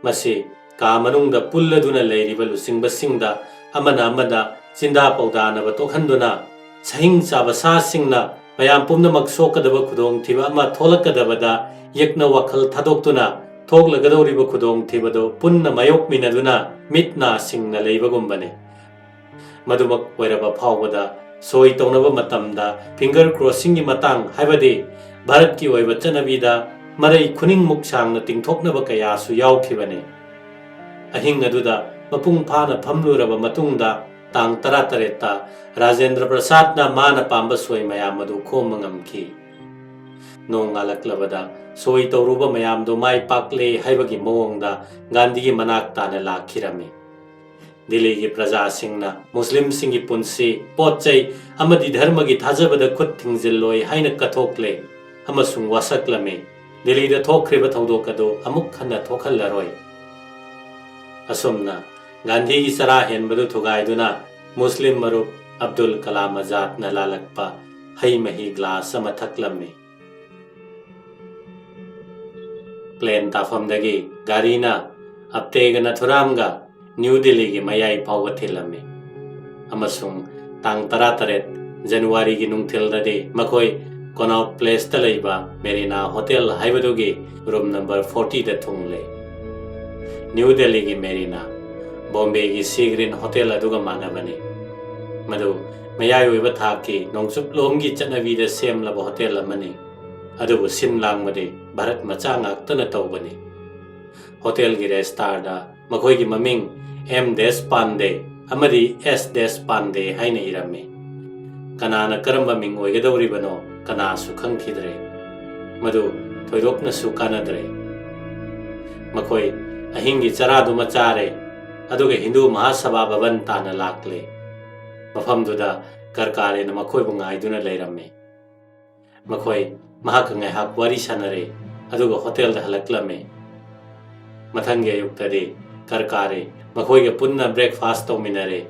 ꯃꯁꯤ ꯀꯥ ꯃꯅꯨꯡꯗ ꯄꯨꯜꯂꯗꯨꯅ ꯂꯩꯔꯤꯕ ꯂꯨꯆꯤꯡꯕꯁꯤꯡꯗ ꯑꯃꯅ ꯑꯃꯗ ꯆꯤꯟꯗꯥ ꯄꯧꯗꯥꯅꯕ ꯇꯣꯛꯍꯟꯗꯨꯅ, ꯁꯍꯤꯡ ꯆꯥꯕ ꯁꯥꯁꯤꯡꯅ ꯃꯌꯥꯝ ꯄꯨꯝꯅꯃꯛ ꯁꯣꯛꯀꯗꯕ ꯈꯨꯗꯣꯡꯊꯤꯕ ꯑꯃ ꯊꯣꯛꯂꯛꯀꯗꯕꯗ ꯌꯦꯛꯅ ꯋꯥꯈꯜ ꯊꯥꯗꯣꯛꯇꯨꯅ ꯊꯣꯛꯂꯒꯗꯧꯔꯤꯕ ꯈꯨꯗꯣꯡꯊꯤꯕꯗꯨ ꯄꯨꯟꯅ ꯃꯥꯌꯣꯛꯃꯤꯟꯅꯗꯨꯅ ꯃꯤꯠ ꯅꯥ ꯁꯤꯡꯅ ꯂꯩꯕꯒꯨꯝꯕꯅꯤ꯫ ꯃꯗꯨꯃꯛ ꯑꯣꯏꯔꯕ ꯐꯥꯎꯕꯗ ꯁꯣꯏ ꯇꯧꯅꯕ ꯃꯇꯝꯗ finger crossingꯒꯤ ꯃꯇꯥꯡ, ꯍꯥꯏꯕꯗꯤ ꯚꯥꯔꯠꯀꯤ ꯑꯣꯏꯕ ꯆꯠꯅꯕꯤꯗ ꯃꯔꯩ ꯈꯨꯅꯤꯡꯃꯨꯛ ꯁꯥꯡꯅ ꯇꯤꯡꯊꯣꯛꯅꯕ ꯀꯌꯥꯁꯨ ꯌꯥꯎꯈꯤꯕꯅꯤ꯫ ꯑꯍꯤꯡ ꯑꯗꯨꯗ ꯃꯄꯨꯡ ꯐꯥꯅ ꯐꯝꯂꯨꯔꯕ ꯃꯇꯨꯡꯗ, ꯇꯥꯡ ꯇꯔꯥꯇꯔꯦꯠꯇ ꯔꯥꯖꯦꯟꯗ꯭ꯔ ꯄ꯭ꯔꯁꯥꯗꯅ ꯃꯥꯅ ꯄꯥꯝꯕ ꯁꯣꯏ ꯃꯌꯥꯝ ꯑꯗꯨ ꯈꯣꯝꯕ ꯉꯝꯈꯤ꯫ ꯅꯣꯡ ꯉꯥꯜꯂꯛꯂꯕꯗ ꯁꯣꯏ ꯇꯧꯔꯨꯕ ꯃꯌꯥꯝꯗꯨ ꯃꯥꯏ ꯄꯥꯛꯂꯦ ꯍꯥꯏꯕꯒꯤ ꯃꯑꯣꯡꯗ ꯒꯥꯟꯙꯤꯒꯤ ꯃꯅꯥꯛ ꯇꯥꯅ ꯂꯥꯛꯈꯤꯔꯝꯃꯤ꯫ ꯗꯤꯜꯂꯤꯒꯤ ꯄ꯭ꯔꯖꯥꯁꯤꯡꯅ ꯃꯨꯁꯂꯤꯝꯁꯤꯡꯒꯤ ꯄꯨꯟꯁꯤ, ꯄꯣꯠ ꯆꯩ ꯑꯃꯗꯤ ꯙꯔꯃꯒꯤ ꯊꯥꯖꯕꯗ ꯈꯨꯠ ꯊꯤꯡꯖꯤꯜꯂꯣꯏ ꯍꯥꯏꯅ ꯀꯠꯊꯣꯛꯂꯦ ꯑꯃꯁꯨꯡ ꯋꯥꯁꯛꯂꯝꯃꯤ꯫ ꯗꯤꯜꯂꯤꯗ ꯊꯣꯛꯈ꯭ꯔꯤꯕ ꯊꯧꯗꯣꯛ ꯑꯗꯨ ꯑꯃꯨꯛ ꯍꯟꯅ ꯊꯣꯛꯍꯜꯂꯔꯣꯏ꯫ ꯑꯁꯨꯝꯅ ꯒꯥꯟꯙꯤꯒꯤ ꯆꯔꯥ ꯍꯦꯟꯕꯗꯨ ꯊꯨꯒꯥꯏꯗꯨꯅ ꯃꯨꯁꯂꯤꯝ ꯃꯔꯨꯞ ꯑꯕꯗꯨꯜ ꯀꯂꯥꯝ ꯑꯖꯥꯗꯅ ꯂꯥꯜꯂꯛꯄ ꯍꯩ ꯃꯍꯤ ꯒ꯭ꯂꯥꯁ ꯑꯃ ꯊꯛꯂꯝꯃꯤ꯫ ꯄ꯭ꯂꯦꯟ ꯇꯥꯐꯝꯗꯒꯤ ꯒꯥꯔꯤꯅ ꯑꯞꯇꯦꯒ ꯅꯥꯊꯨꯔꯥꯝꯒ ꯅ꯭ꯌꯨ ꯗꯤꯜꯂꯤꯒꯤ ꯃꯌꯥꯏ ꯐꯥꯎꯕ ꯊꯤꯜꯂꯝꯃꯤ ꯑꯃꯁꯨꯡ ꯇꯥꯡ ꯇꯔꯥꯇꯔꯦꯠ ꯖꯅꯋꯥꯔꯤꯒꯤ ꯅꯨꯡꯊꯤꯜꯗꯗꯤ ꯃꯈꯣꯏ ꯀꯣꯅꯥꯎꯠ ꯄ꯭ꯂꯦꯁꯇ ꯂꯩꯕ ꯃꯦꯔꯤꯅꯥ ꯍꯣꯇꯦꯜ ꯍꯥꯏꯕꯗꯨꯒꯤ ꯔꯨꯝ ꯅꯝꯕꯔ ꯐꯣꯔꯇꯤꯗ ꯊꯨꯡꯂꯦ꯫ ꯅ꯭ꯌꯨ ꯗꯦꯜꯂꯤꯒꯤ ꯃꯦꯔꯤꯅꯥ, ꯕꯣꯝꯕꯦꯒꯤ ꯁꯤ ꯒ꯭ꯔꯤꯟ ꯍꯣꯇꯦꯜ ꯑꯗꯨꯒ ꯃꯥꯟꯅꯕꯅꯤ꯫ ꯃꯗꯨ ꯃꯌꯥꯏ ꯑꯣꯏꯕ ꯊꯥꯛꯀꯤ ꯅꯣꯡꯆꯨꯞꯂꯣꯝꯒꯤ ꯆꯠꯅꯕꯤꯗ ꯁꯦꯝꯂꯕ ꯍꯣꯇꯦꯜ ꯑꯃꯅꯤ꯫ ꯑꯗꯨꯕꯨ ꯁꯤꯟ ꯂꯥꯡꯕꯗꯤ ꯚꯥꯔꯠ ꯃꯆꯥ ꯉꯥꯛꯇꯅ ꯇꯧꯕꯅꯤ꯫ ꯍꯣꯇꯦꯜꯒꯤ ꯔꯦꯖꯤꯁꯇꯥꯔꯗ ꯃꯈꯣꯏꯒꯤ ꯃꯃꯤꯡ ꯑꯦꯝ ꯗꯦꯁ ꯄꯥꯟꯗꯦ ꯑꯃꯗꯤ ꯑꯦꯁ ꯗꯦꯁ ꯄꯥꯟꯗꯦ ꯍꯥꯏꯅ ꯏꯔꯝꯃꯤ꯫ ꯀꯅꯥꯅ ꯀꯔꯝꯕ ꯃꯤꯡ ꯑꯣꯏꯒꯗꯧꯔꯤꯕꯅꯣ ꯀꯅꯥꯁꯨ ꯈꯪꯈꯤꯗ꯭ꯔꯦ꯫ ꯃꯗꯨ ꯊꯣꯏꯗꯣꯛꯅꯁꯨ ꯀꯥꯟꯅꯗ꯭ꯔꯦ꯫ ꯃꯈꯣꯏ ꯑꯍꯤꯡꯒꯤ ꯆꯔꯥꯗꯨꯃ ꯆꯥꯔꯦ, ꯑꯗꯨꯒ ꯍꯤꯟꯗꯨ ꯃꯍꯥꯁꯚꯥ ꯚꯕꯟ ꯇꯥꯟꯅ ꯂꯥꯛꯂꯦ꯫ ꯃꯐꯝꯗꯨꯗ ꯀꯔꯀꯥꯔꯦꯅ ꯃꯈꯣꯏꯕꯨ ꯉꯥꯏꯗꯨꯅ ꯂꯩꯔꯝꯃꯤ꯫ ꯃꯈꯣꯏ ꯃꯍꯥꯛꯀ ꯉꯥꯏꯍꯥꯛ ꯋꯥꯔꯤ ꯁꯥꯟꯅꯔꯦ, ꯑꯗꯨꯒ ꯍꯣꯇꯦꯜꯗ ꯍꯜꯂꯛꯂꯝꯃꯤ꯫ ꯃꯊꯪꯒꯤ ꯑꯌꯨꯛꯇꯗꯤ ꯀꯔꯀꯥꯔꯦ ꯃꯈꯣꯏꯒ ꯄꯨꯟꯅ ꯕ꯭ꯔꯦꯛꯐꯥꯁ ꯇꯧꯃꯤꯟꯅꯔꯦ꯫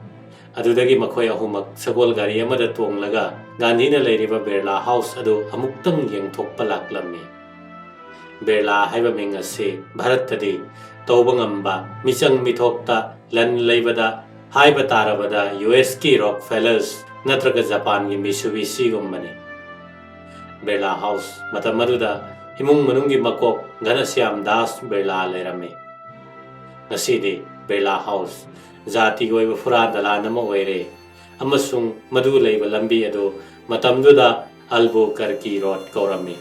ꯑꯗꯨꯗꯒꯤ ꯃꯈꯣꯏ ꯑꯍꯨꯝꯃꯛ ꯁꯒꯣꯜ ꯒꯥꯔꯤ ꯑꯃꯗ ꯇꯣꯡꯂꯒ ꯒꯥꯟꯙꯤꯅ ꯂꯩꯔꯤꯕ ꯕꯤꯔꯂꯥ ꯍꯥꯎꯁ ꯑꯗꯨ ꯑꯃꯨꯛꯇꯪ ꯌꯦꯡꯊꯣꯛꯄ ꯂꯥꯛꯂꯝꯃꯤ꯫ ꯕꯤꯔꯂꯥ ꯍꯥꯏꯕ ꯃꯤꯡ ꯑꯁꯤ ꯚꯥꯔꯠꯇꯗꯤ ꯇꯧꯕ ꯉꯝꯕ ꯃꯤꯆꯪ ꯃꯤꯊꯣꯛꯇ ꯂꯟ ꯂꯩꯕꯗ ꯍꯥꯏꯕ ꯇꯥꯔꯕꯗ ꯌꯨ ꯑꯦꯁꯀꯤ ꯔꯣꯛꯐꯦꯂꯔꯁ ꯅꯠꯇ꯭ꯔꯒ ꯖꯄꯥꯟꯒꯤ ꯃꯤꯁꯨꯕꯤꯁꯤꯒꯨꯝꯕꯅꯤ꯫ ꯕꯤꯔꯂꯥ ꯍꯥꯎꯁ ꯃꯇꯝ ꯑꯗꯨꯗ ꯏꯃꯨꯡ ꯃꯅꯨꯡꯒꯤ ꯃꯀꯣꯛ ꯘꯅꯁ꯭ꯌꯥꯝ ꯗꯥꯁ ꯕꯤꯔꯂꯥ ꯂꯩꯔꯝꯃꯤ꯫ ꯉꯁꯤꯗꯤ ꯕꯤꯔꯂꯥ ꯍꯥꯎꯁ ꯖꯥꯇꯤꯒꯤ ꯑꯣꯏꯕ ꯐꯨꯔꯥ ꯗꯂꯥꯟ ꯑꯃ ꯑꯣꯏꯔꯦ꯫ ꯑꯃꯁꯨꯡ ꯃꯗꯨ ꯂꯩꯕ ꯂꯝꯕꯤ ꯑꯗꯨ ꯃꯇꯝꯗꯨꯗ ꯑꯜꯕꯨꯀꯔꯀꯤ ꯔꯣꯗ ꯀꯧꯔꯝꯃꯤ꯫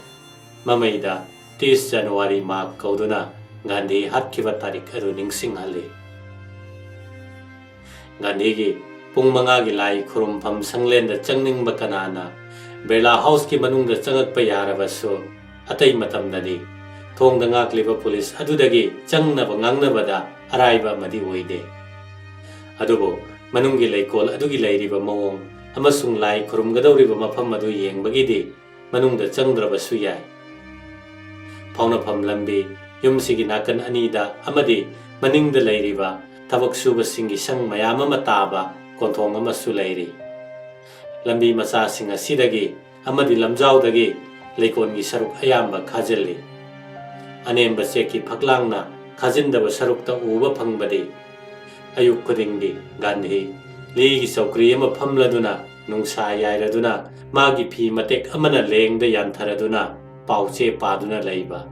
ꯃꯃꯩꯗ ꯇꯤꯁ ꯖꯅꯋꯥꯔꯤ ꯃꯥꯔꯛ ꯀꯧꯗꯨꯅ ꯒꯥꯟꯙꯤ ꯍꯥꯠꯈꯤꯕ ꯇꯥꯔꯤꯛ ꯑꯗꯨ ꯅꯤꯡꯁꯤꯡꯍꯜꯂꯤ꯫ ꯒꯥꯟꯙꯤꯒꯤ ꯄꯨꯡ ꯃꯉꯥꯒꯤ ꯂꯥꯏ ꯈꯨꯔꯨꯝꯐꯝ ꯁꯪꯂꯦꯟꯗ ꯆꯪꯅꯤꯡꯕ ꯀꯅꯥꯅ ꯕꯤꯔꯂꯥ ꯍꯥꯎꯁꯀꯤ ꯃꯅꯨꯡꯗ ꯆꯪꯉꯛꯄ ꯌꯥꯔꯕꯁꯨ, ꯑꯇꯩ ꯃꯇꯝꯗꯗꯤ ꯊꯣꯡꯗ ꯉꯥꯛꯂꯤꯕ ꯄꯨꯂꯤꯁ ꯑꯗꯨꯗꯒꯤ ꯆꯪꯅꯕ ꯉꯥꯡꯅꯕꯗ ꯑꯔꯥꯏꯕ ꯑꯃꯗꯤ ꯑꯣꯏꯗꯦ꯫ ꯑꯗꯨꯕꯨ ꯃꯅꯨꯡꯒꯤ ꯂꯩꯀꯣꯜ ꯑꯗꯨꯒꯤ ꯂꯩꯔꯤꯕ ꯃꯑꯣꯡ ꯑꯃꯁꯨꯡ ꯂꯥꯏ ꯈꯨꯔꯨꯝꯒꯗꯧꯔꯤꯕ ꯃꯐꯝ ꯑꯗꯨ ꯌꯦꯡꯕꯒꯤꯗꯤ ꯃꯅꯨꯡꯗ ꯆꯪꯗ꯭ꯔꯕꯁꯨ ꯌꯥꯏ꯫ ꯐꯥꯎꯅꯐꯝ ꯂꯝꯕꯤ, ꯌꯨꯝꯁꯤꯒꯤ ꯅꯥꯀꯟ ꯑꯅꯤꯗ ꯑꯃꯗꯤ ꯃꯅꯤꯡꯗ ꯂꯩꯔꯤꯕ ꯊꯕꯛ ꯁꯨꯕꯁꯤꯡꯒꯤ ꯁꯪ ꯃꯌꯥꯝ ꯑꯃ ꯇꯥꯕ ꯀꯣꯟꯊꯣꯡ ꯑꯃꯁꯨ ꯂꯩꯔꯤ꯫ ꯂꯝꯕꯤ ꯃꯆꯥꯁꯤꯡ ꯑꯁꯤꯗꯒꯤ ꯑꯃꯗꯤ ꯂꯝꯖꯥꯎꯗꯒꯤ ꯂꯩꯀꯣꯜꯒꯤ ꯁꯔꯨꯛ ꯑꯌꯥꯝꯕ ꯈꯥꯖꯤꯜꯂꯤ꯫ ꯑꯅꯦꯝꯕ ꯆꯦꯛꯀꯤ ꯐꯛꯂꯥꯡꯅ ꯈꯥꯖꯤꯟꯗꯕ ꯁꯔꯨꯛꯇ ꯎꯕ ꯐꯪꯕꯗꯤ ꯑꯌꯨꯛ ꯈꯨꯗꯤꯡꯒꯤ ꯒꯥꯟꯙꯤ ꯂꯤꯒꯤ ꯆꯧꯀ꯭ꯔꯤ ꯑꯃ ꯐꯝꯂꯗꯨꯅ, ꯅꯨꯡꯁꯥ ꯌꯥꯏꯔꯗꯨꯅ, ꯃꯥꯒꯤ ꯐꯤ ꯃꯇꯦꯛ ꯑꯃꯅ ꯂꯦꯡꯗ ꯌꯥꯟꯊꯔꯗꯨꯅ ꯄꯥꯎꯆꯦ ꯄꯥꯗꯨꯅ ꯂꯩꯕ,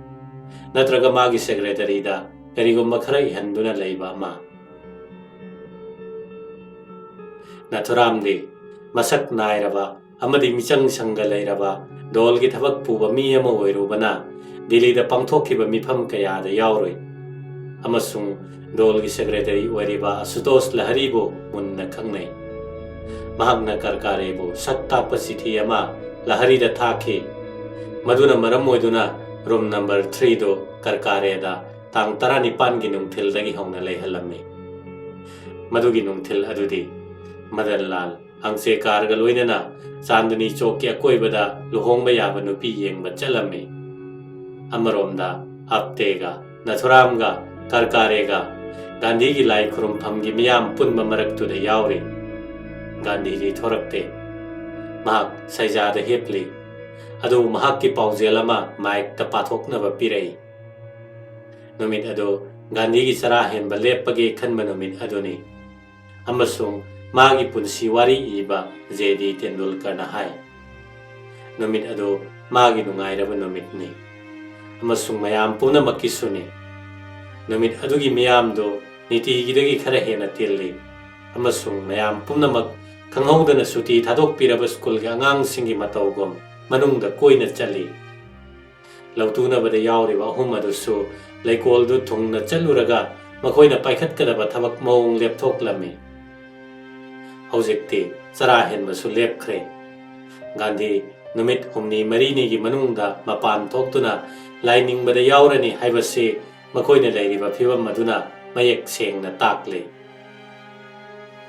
ꯅꯠꯇ꯭ꯔꯒ ꯃꯥꯒꯤ ꯁꯦꯀ꯭ꯔꯦꯇꯔꯤꯗ ꯀꯔꯤꯒꯨꯝꯕ ꯈꯔ ꯏꯍꯟꯗꯨꯅ ꯂꯩꯕ ꯑꯃ꯫ ꯅꯥꯊꯨꯔꯥꯝꯗꯤ ꯃꯁꯛ ꯅꯥꯏꯔꯕ ꯑꯃꯗꯤ ꯃꯤꯆꯪ ꯁꯪꯒ ꯂꯩꯔꯕ ꯗꯣꯜꯒꯤ ꯊꯕꯛ ꯄꯨꯕ ꯃꯤ ꯑꯃ ꯑꯣꯏꯔꯨꯕꯅ ꯗꯤꯜꯂꯤꯗ ꯄꯥꯡꯊꯣꯛꯈꯤꯕ ꯃꯤꯐꯝ ꯀꯌꯥꯗ ꯌꯥꯎꯔꯨꯏ ꯑꯃꯁꯨꯡ ꯗꯣꯜꯒꯤ ꯁꯦꯀ꯭ꯔꯦꯇꯔꯤ ꯑꯣꯏꯔꯤꯕ ꯑꯁꯨꯇꯣꯁ ꯂꯍꯔꯤꯕꯨ ꯃꯨꯟꯅ ꯈꯪꯅꯩ꯫ ꯃꯍꯥꯛꯅ ꯀꯔꯀꯥꯔꯦꯕꯨ ꯁꯛ ꯇꯥꯛꯄ ꯆꯤꯊꯤ ꯑꯃ ꯂꯍꯔꯤꯗ ꯊꯥꯈꯤ, ꯃꯗꯨꯅ ꯃꯔꯝ ꯑꯣꯏꯗꯨꯅ ꯔꯨꯝ ꯅꯝꯕꯔ ꯊ꯭ꯔꯤꯗꯨ ꯀꯔꯀꯥꯔꯦꯗ ꯇꯥꯡ ꯇꯔꯥꯅꯤꯄꯥꯟꯒꯤ ꯅꯨꯡꯊꯤꯜꯗꯒꯤ ꯍꯧꯅ ꯂꯩꯍꯜꯂꯝꯃꯤ꯫ ꯃꯗꯨꯒꯤ ꯅꯨꯡꯊꯤꯜ ꯑꯗꯨꯗꯤ ꯃꯗꯟ ꯂꯥꯜ ꯑꯪꯆꯦꯀꯥꯔꯒ ꯂꯣꯏꯅꯅ ꯆꯥꯟꯗꯅꯤ ꯆꯣꯛꯀꯤ ꯑꯀꯣꯏꯕꯗ ꯂꯨꯍꯣꯡꯕ ꯌꯥꯕ ꯅꯨꯄꯤ ꯌꯦꯡꯕ ꯆꯠꯂꯝꯃꯤ꯫ ꯑꯃꯔꯣꯝꯗ ꯑꯞꯇꯦꯒ, ꯅꯊꯨꯔꯥꯝꯒ, ꯀꯔꯀꯥꯔꯦꯒ ꯒꯥꯟꯙꯤꯒꯤ ꯂꯥꯏ ꯈꯨꯔꯨꯝꯐꯝꯒꯤ ꯃꯤꯌꯥꯝ ꯄꯨꯟꯕ ꯃꯔꯛꯇꯨꯗ ꯌꯥꯎꯔꯤ꯫ ꯒꯥꯟꯙꯤꯗꯤ ꯊꯣꯔꯛꯇꯦ꯫ ꯃꯍꯥꯛ ꯁꯩꯖꯥꯗ ꯍꯤꯞꯂꯤ꯫ ꯑꯗꯨꯕꯨ ꯃꯍꯥꯛꯀꯤ ꯄꯥꯎꯖꯦꯜ ꯑꯃ ꯃꯥꯏꯛꯇ ꯄꯥꯊꯣꯛꯅꯕ ꯄꯤꯔꯛꯏ꯫ ꯅꯨꯃꯤꯠ ꯑꯗꯨ ꯒꯥꯟꯙꯤꯒꯤ ꯆꯔꯥ ꯍꯦꯟꯕ ꯂꯦꯞꯄꯒꯦ ꯈꯟꯕ ꯅꯨꯃꯤꯠ ꯑꯗꯨꯅꯤ꯫ ꯑꯃꯁꯨꯡ ꯃꯥꯒꯤ ꯄꯨꯟꯁꯤ ꯋꯥꯔꯤ ꯏꯕ ꯖꯦ ꯗꯤ ꯇꯦꯟꯗꯨꯜꯀꯔꯅ ꯍꯥꯏ, ꯅꯨꯃꯤꯠ ꯑꯗꯨ ꯃꯥꯒꯤ ꯅꯨꯡꯉꯥꯏꯔꯕ ꯅꯨꯃꯤꯠꯅꯤ ꯑꯃꯁꯨꯡ ꯃꯌꯥꯝ ꯄꯨꯝꯅꯃꯛꯀꯤꯁꯨꯅꯤ꯫ ꯅꯨꯃꯤꯠ ꯑꯗꯨꯒꯤ ꯃꯤꯌꯥꯝꯗꯨ ꯅꯤꯇꯤꯒꯤꯗꯒꯤ ꯈꯔ ꯍꯦꯟꯅ ꯇꯤꯜꯂꯤ ꯑꯃꯁꯨꯡ ꯃꯌꯥꯝ ꯄꯨꯝꯅꯃꯛ ꯈꯪꯍꯧꯗꯅ ꯁꯨꯇꯤ ꯊꯥꯗꯣꯛꯄꯤꯔꯕ ꯁ꯭ꯀꯨꯜꯒꯤ ꯑꯉꯥꯡꯁꯤꯡꯒꯤ ꯃꯇꯧꯒꯨꯝ ꯃꯅꯨꯡꯗ ꯀꯣꯏꯅ ꯆꯠꯂꯤ꯫ ꯂꯧꯇꯨꯅꯕꯗ ꯌꯥꯎꯔꯤꯕ ꯑꯍꯨꯝ ꯑꯗꯨꯁꯨ ꯂꯩꯀꯣꯜꯗꯨ ꯊꯨꯡꯅ ꯆꯠꯂꯨꯔꯒ ꯃꯈꯣꯏꯅ ꯄꯥꯏꯈꯠꯀꯗꯕ ꯊꯕꯛ ꯃꯑꯣꯡ ꯂꯦꯞꯊꯣꯛꯂꯝꯃꯤ꯫ ꯍꯧꯖꯤꯛꯇꯤ ꯆꯔꯥ ꯍꯦꯟꯕꯁꯨ ꯂꯦꯞꯈ꯭ꯔꯦ꯫ ꯒꯥꯟꯙꯤ ꯅꯨꯃꯤꯠ ꯍꯨꯝꯅꯤ ꯃꯔꯤꯅꯤꯒꯤ ꯃꯅꯨꯡꯗ ꯃꯄꯥꯟ ꯊꯣꯛꯇꯨꯅ ꯂꯥꯏꯅꯤꯡꯕꯗ ꯌꯥꯎꯔꯅꯤ ꯍꯥꯏꯕꯁꯤ ꯃꯈꯣꯏꯅ ꯂꯩꯔꯤꯕ ꯐꯤꯕꯝ ꯑꯗꯨꯅ ꯃꯌꯦꯛ ꯁꯦꯡꯅ ꯇꯥꯛꯂꯤ꯫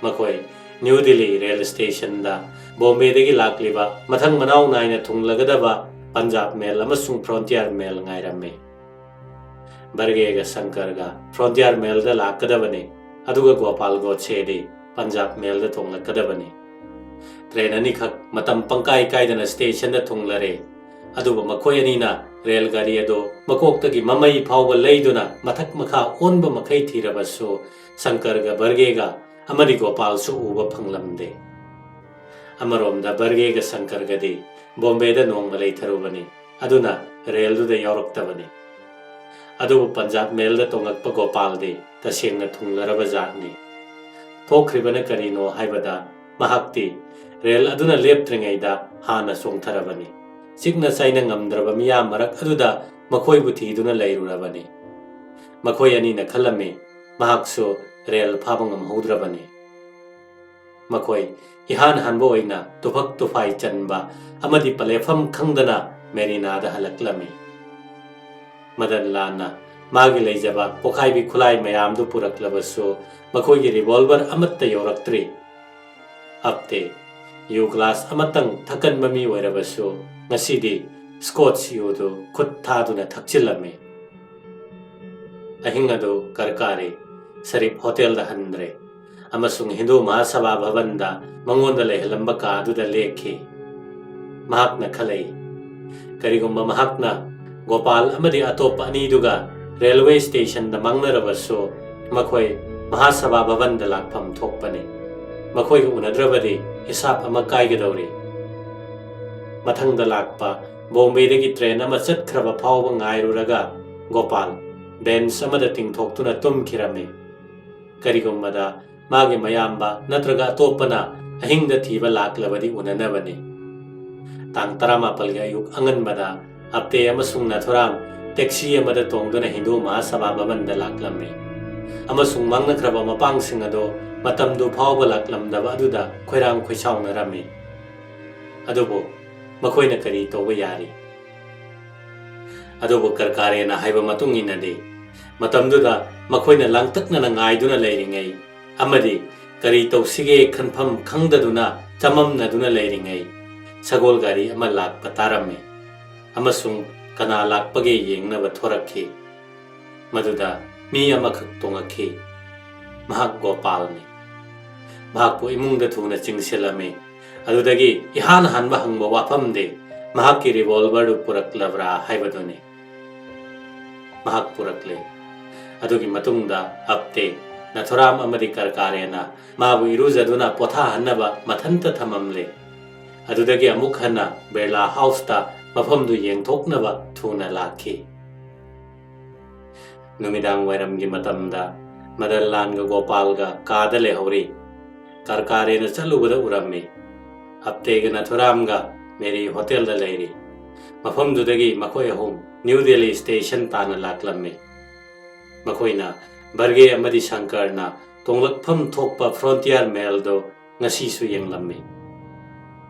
ꯃꯈꯣꯏ ꯅ꯭ꯌꯨ ꯗꯤꯜꯂꯤ ꯔꯦꯜ ꯁ꯭ꯇꯦꯁꯟꯗ ꯕꯣꯝꯕꯦꯗꯒꯤ ꯂꯥꯛꯂꯤꯕ ꯃꯊꯪ ꯃꯅꯥꯎ ꯅꯥꯏꯅ ꯊꯨꯡꯂꯒꯗꯕ ꯄꯟꯖꯥꯕ ꯃꯦꯜ ꯑꯃꯁꯨꯡ ꯐ꯭ꯔꯣꯟꯇꯤꯌꯔ ꯃꯦꯜ ꯉꯥꯏꯔꯝꯃꯤ꯫ ꯕꯔꯒꯦꯒ ꯁꯪꯀꯔꯒ ꯐ꯭ꯔꯣꯟꯇꯤꯌꯔ ꯃꯦꯜꯗ ꯂꯥꯛꯀꯗꯕꯅꯤ, ꯑꯗꯨꯒ ꯒꯣꯄꯥꯜ ꯒꯣꯗꯁꯦꯗꯤ ꯄꯟꯖꯥꯕ ꯃꯦꯜꯗ ꯇꯣꯡꯂꯛꯀꯗꯕꯅꯤ꯫ ꯇ꯭ꯔꯦꯟ ꯑꯅꯤꯈꯛ ꯃꯇꯝ ꯄꯪꯀꯥꯏ ꯀꯥꯏꯗꯅ ꯁ꯭ꯇꯦꯁꯟꯗ ꯊꯨꯡꯂꯔꯦ, ꯑꯗꯨꯕꯨ ꯃꯈꯣꯏ ꯑꯅꯤꯅ ꯔꯦꯜ ꯒꯥꯔꯤ ꯑꯗꯨ ꯃꯀꯣꯛꯇꯒꯤ ꯃꯃꯩ ꯐꯥꯎꯕ ꯂꯩꯗꯨꯅ ꯃꯊꯛ ꯃꯈꯥ ꯑꯣꯟꯕ ꯃꯈꯩ ꯊꯤꯔꯕꯁꯨ ꯁꯪꯀꯔꯒ ꯕꯔꯒꯦꯒ ꯑꯃꯗꯤ ꯒꯣꯄꯥꯜꯁꯨ ꯎꯕ ꯐꯪꯂꯝꯗꯦ꯫ ꯑꯃꯔꯣꯝꯗ ꯕꯔꯒꯦꯒ ꯁꯪꯀꯔꯒꯗꯤ ꯕꯣꯝꯕꯦꯗ ꯅꯣꯡꯃ ꯂꯩꯊꯔꯨꯕꯅꯤ, ꯑꯗꯨꯅ ꯔꯦꯜꯗꯨꯗ ꯌꯥꯎꯔꯛꯇꯕꯅꯤ꯫ ꯑꯗꯨꯕꯨ ꯄꯟꯖꯥꯕ ꯃꯦꯜꯗ ꯇꯣꯡꯂꯛꯄ ꯒꯣꯄꯥꯜꯗꯤ ꯇꯁꯦꯡꯅ ꯊꯨꯡꯂꯔꯕ ꯖꯥꯠꯅꯤ꯫ ꯊꯣꯛꯈ꯭ꯔꯤꯕꯅ ꯀꯔꯤꯅꯣ ꯍꯥꯏꯕꯗ ꯃꯍꯥꯛꯇꯤ ꯔꯦꯜ ꯑꯗꯨꯅ ꯂꯦꯞꯇ꯭ꯔꯤꯉꯩꯗ ꯍꯥꯟꯅ ꯆꯣꯡꯊꯔꯕꯅꯤ꯫ ꯆꯤꯛꯅ ꯆꯥꯏꯅ ꯉꯝꯗ꯭ꯔꯕ ꯃꯤꯌꯥꯝ ꯃꯔꯛ ꯑꯗꯨꯗ ꯃꯈꯣꯏꯕꯨ ꯊꯤꯗꯨꯅ ꯂꯩꯔꯨꯔꯕꯅꯤ꯫ ꯃꯈꯣꯏ ꯑꯅꯤꯅ ꯈꯜꯂꯝꯃꯤ, ꯃꯍꯥꯛꯁꯨ ꯔꯦꯜ ꯐꯥꯕ ꯉꯝꯍꯧꯗ꯭ꯔꯕꯅꯤ꯫ ꯃꯈꯣꯏ ꯏꯍꯥꯟ ꯍꯥꯟꯕ ꯑꯣꯏꯅ ꯇꯨꯐꯛ ꯇꯨꯐꯥꯏ ꯆꯟꯕ ꯑꯃꯗꯤ ꯄꯂꯦꯐꯝ ꯈꯪꯗꯅ ꯃꯦꯔꯤꯅꯥꯗ ꯍꯜꯂꯛꯂꯝꯃꯤ꯫ ꯃꯗꯟ ꯂꯥꯟꯅ ꯃꯥꯒꯤ ꯂꯩꯖꯕ ꯄꯣꯈꯥꯏꯕꯤ ꯈꯨꯂꯥꯏ ꯃꯌꯥꯝꯗꯨ ꯄꯨꯔꯛꯂꯕꯁꯨ ꯃꯈꯣꯏꯒꯤ ꯔꯤꯚꯣꯜꯚꯔ ꯑꯃꯠꯇ ꯌꯧꯔꯛꯇ꯭ꯔꯤ꯫ ꯑꯞꯇꯦ ꯌꯨ ꯒ꯭ꯂꯥꯁ ꯑꯃꯇꯪ ꯊꯛꯀꯟꯕ ꯃꯤ ꯑꯣꯏꯔꯕꯁꯨ ꯉꯁꯤꯗꯤ ꯁ꯭ꯀꯣꯠꯁ ꯌꯨꯗꯨ ꯈꯨꯠ ꯊꯥꯗꯨꯅ ꯊꯛꯆꯤꯜꯂꯝꯃꯤ꯫ ꯑꯍꯤꯡ ꯑꯗꯨ ꯀꯔꯀꯥꯔꯤ ꯁꯔꯤꯞ ꯍꯣꯇꯦꯜꯗ ꯍꯟꯗ꯭ꯔꯦ ꯑꯃꯁꯨꯡ ꯍꯤꯟꯗꯨ ꯃꯍꯥꯁꯚꯥ ꯚꯕꯟꯗ ꯃꯉꯣꯟꯗ ꯂꯩꯍꯜꯂꯝꯕ ꯀꯥ ꯑꯗꯨꯗ ꯂꯦꯛꯈꯤ꯫ ꯃꯍꯥꯛꯅ ꯈꯜꯂꯛꯏ, ꯀꯔꯤꯒꯨꯝꯕ ꯃꯍꯥꯛꯅ ꯒꯣꯄꯥꯜ ꯑꯃꯗꯤ ꯑꯇꯣꯞꯄ ꯑꯅꯤꯗꯨꯒ ꯔꯦꯜꯋꯦ ꯁ꯭ꯇꯦꯁꯟꯗ ꯃꯥꯡꯅꯔꯕꯁꯨ ꯃꯈꯣꯏ ꯃꯍꯥꯁꯚꯥ ꯚꯕꯟꯗ ꯂꯥꯛꯐꯝ ꯊꯣꯛꯄꯅꯤ꯫ ꯃꯈꯣꯏꯒ ꯎꯅꯗ꯭ꯔꯕꯗꯤ ꯍꯤꯁꯥꯞ ꯑꯃ ꯀꯥꯏꯒꯗꯧꯔꯤ꯫ ꯃꯊꯪꯗ ꯂꯥꯛꯄ ꯕꯣꯝꯕꯦꯗꯒꯤ ꯇ꯭ꯔꯦꯟ ꯑꯃ ꯆꯠꯈ꯭ꯔꯕ ꯐꯥꯎꯕ ꯉꯥꯏꯔꯨꯔꯒ ꯒꯣꯄꯥꯜ ꯕꯦꯟꯆ ꯑꯃꯗ ꯇꯤꯡꯊꯣꯛꯇꯨꯅ ꯇꯨꯝꯈꯤꯔꯝꯃꯤ꯫ ꯀꯔꯤꯒꯨꯝꯕꯗ ꯃꯥꯒꯤ ꯃꯌꯥꯝꯕ ꯅꯠꯇ꯭ꯔꯒ ꯑꯇꯣꯞꯄꯅ ꯑꯍꯤꯡꯗ ꯊꯤꯕ ꯂꯥꯛꯂꯕꯗꯤ ꯎꯅꯅꯕꯅꯤ꯫ ꯇꯥꯡ ꯇꯔꯥꯃꯥꯄꯜꯒꯤ ꯑꯌꯨꯛ ꯑꯉꯟꯕꯗ ꯑꯞꯇꯦ ꯑꯃꯁꯨꯡ ꯅꯥꯊꯨꯔꯥꯝ ꯇꯦꯛꯁꯤ ꯑꯃꯗ ꯇꯣꯡꯗꯨꯅ ꯍꯤꯟꯗꯨ ꯃꯍꯥꯁꯚꯥ ꯚꯕꯟꯗ ꯂꯥꯛꯂꯝꯃꯤ ꯑꯃꯁꯨꯡ ꯃꯥꯡꯅꯈ꯭ꯔꯕ ꯃꯄꯥꯡꯁꯤꯡ ꯑꯗꯨ ꯃꯇꯝꯗꯨ ꯐꯥꯎꯕ ꯂꯥꯛꯂꯝꯗꯕ ꯑꯗꯨꯗ ꯈꯣꯏꯔꯥꯡ ꯈꯣꯏꯁꯥꯎꯅꯔꯝꯃꯤ꯫ ꯑꯗꯨꯕꯨ ꯃꯈꯣꯏꯅ ꯀꯔꯤ ꯇꯧꯕ ꯌꯥꯔꯤ? ꯑꯗꯨꯕꯨ ꯀꯔꯀꯥꯔꯦꯅ ꯍꯥꯏꯕ ꯃꯇꯨꯡ ꯏꯟꯅꯗꯤ, ꯃꯇꯝꯗꯨꯗ ꯃꯈꯣꯏꯅ ꯂꯥꯡꯇꯛꯅꯅ ꯉꯥꯏꯗꯨꯅ ꯂꯩꯔꯤꯉꯩ ꯑꯃꯗꯤ ꯀꯔꯤ ꯇꯧꯁꯤꯒꯦ ꯈꯟꯐꯝ ꯈꯪꯗꯗꯨꯅ ꯆꯃꯝꯅꯗꯨꯅ ꯂꯩꯔꯤꯉꯩ, ꯁꯒꯣꯜ ꯒꯥꯔꯤ ꯑꯃ ꯂꯥꯛꯄ ꯇꯥꯔꯝꯃꯤ ꯑꯃꯁꯨꯡ ꯀꯅꯥ ꯂꯥꯛꯄꯒꯦ ꯌꯦꯡꯅꯕ ꯊꯣꯔꯛꯈꯤ꯫ ꯃꯗꯨꯗ ꯃꯤ ꯑꯃꯈꯛ ꯇꯣꯡꯉꯛꯈꯤ꯫ ꯃꯍꯥꯛ ꯒꯣꯄꯥꯜꯅꯤ꯫ ꯃꯍꯥꯛꯄꯨ ꯏꯃꯨꯡꯗ ꯊꯨꯅ ꯆꯤꯡꯁꯤꯜꯂꯝꯃꯤ꯫ ꯑꯗꯨꯗꯒꯤ ꯏꯍꯥꯟ ꯍꯥꯟꯕ ꯍꯪꯕ ꯋꯥꯐꯝꯗꯤ ꯃꯍꯥꯛꯀꯤ ꯔꯤꯚꯣꯜꯚꯔꯗꯨ ꯄꯨꯔꯛꯂꯕ꯭ꯔꯥ ꯍꯥꯏꯕꯗꯨꯅꯤ꯫ ꯃꯍꯥꯛ ꯄꯨꯔꯛꯂꯦ꯫ ꯑꯗꯨꯒꯤ ꯃꯇꯨꯡꯗ ꯑꯞꯇꯦ, ꯅꯥꯊꯨꯔꯥꯝ ꯑꯃꯗꯤ ꯀꯔꯀꯥꯔꯦꯅ ꯃꯥꯕꯨ ꯏꯔꯨꯖꯗꯨꯅ ꯄꯣꯊꯥꯍꯟꯅꯕ ꯃꯊꯟꯇ ꯊꯝꯃꯝꯂꯦ꯫ ꯑꯗꯨꯗꯒꯤ ꯑꯃꯨꯛ ꯍꯟꯅ ꯕꯤꯔꯂꯥ ꯍꯥꯎꯁꯇ ꯃꯐꯝꯗꯨ ꯌꯦꯡꯊꯣꯛꯅꯕ ꯊꯨꯅ ꯂꯥꯛꯈꯤ꯫ ꯅꯨꯃꯤꯗꯥꯡ ꯋꯥꯏꯔꯝꯒꯤ ꯃꯇꯝꯗ ꯃꯗꯟꯂꯥꯜꯒ ꯒꯣꯄꯥꯜꯒ ꯀꯥꯗ ꯂꯩꯍꯧꯔꯤ꯫ ꯀꯔꯀꯥꯔꯦꯅ ꯆꯠꯂꯨꯕꯗ ꯎꯔꯝꯃꯤ꯫ ꯑꯞꯇꯦꯒ ꯅꯥꯊꯨꯔꯥꯝꯒ ꯃꯦꯔꯤ ꯍꯣꯇꯦꯜꯗ ꯂꯩꯔꯤ꯫ ꯃꯐꯝꯗꯨꯗꯒꯤ ꯃꯈꯣꯏ ꯑꯍꯨꯝ ꯅ꯭ꯌꯨ ꯗꯦꯜꯂꯤ ꯁ꯭ꯇꯦꯁꯟ ꯇꯥꯟꯅ ꯂꯥꯛꯂꯝꯃꯤ꯫ ꯃꯈꯣꯏꯅ ꯕꯔꯒꯦ ꯑꯃꯗꯤ ꯁꯪꯀꯔꯅ ꯇꯣꯡꯂꯛꯐꯝ ꯊꯣꯛꯄ ꯐ꯭ꯔꯣꯟꯇꯤꯌꯥꯔ ꯃꯦꯜꯗꯨ ꯉꯁꯤꯁꯨ ꯌꯦꯡꯂꯝꯃꯤ꯫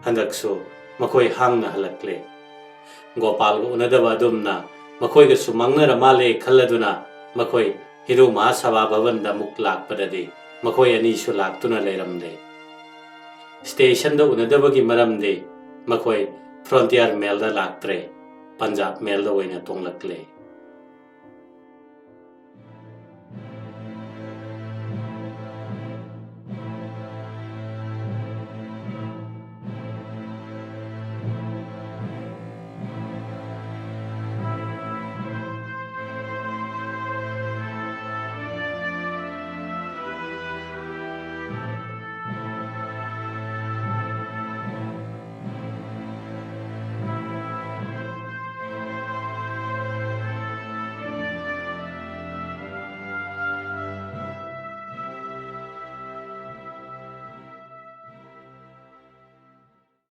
ꯍꯟꯗꯛꯁꯨ ꯃꯈꯣꯏ ꯍꯥꯡꯅ ꯍꯜꯂꯛꯂꯦ꯫ ꯒꯣꯄꯥꯜꯒ ꯎꯅꯗꯕ ꯑꯗꯨꯝꯅ ꯃꯈꯣꯏꯒꯁꯨ ꯃꯥꯡꯅꯔ ꯃꯥꯜꯂꯦ ꯈꯜꯂꯗꯨꯅ ꯃꯈꯣꯏ ꯍꯤꯟꯗꯨ ꯃꯍꯥꯁꯚꯥ ꯚꯕꯟꯗ ꯑꯃꯨꯛ ꯂꯥꯛꯄꯗꯗꯤ ꯃꯈꯣꯏ ꯑꯅꯤꯁꯨ ꯂꯥꯛꯇꯨꯅ ꯂꯩꯔꯝꯗꯦ꯫ ꯁ꯭ꯇꯦꯁꯟꯗ ꯎꯅꯗꯕꯒꯤ ꯃꯔꯝꯗꯤ ꯃꯈꯣꯏ ꯐ꯭ꯔꯣꯟꯇꯤꯌꯥꯔ ꯃꯦꯜꯗ ꯂꯥꯛꯇ꯭ꯔꯦ, ꯄꯟꯖꯥꯕ ꯃꯦꯜꯗ ꯑꯣꯏꯅ ꯇꯣꯡꯂꯛꯂꯦ꯫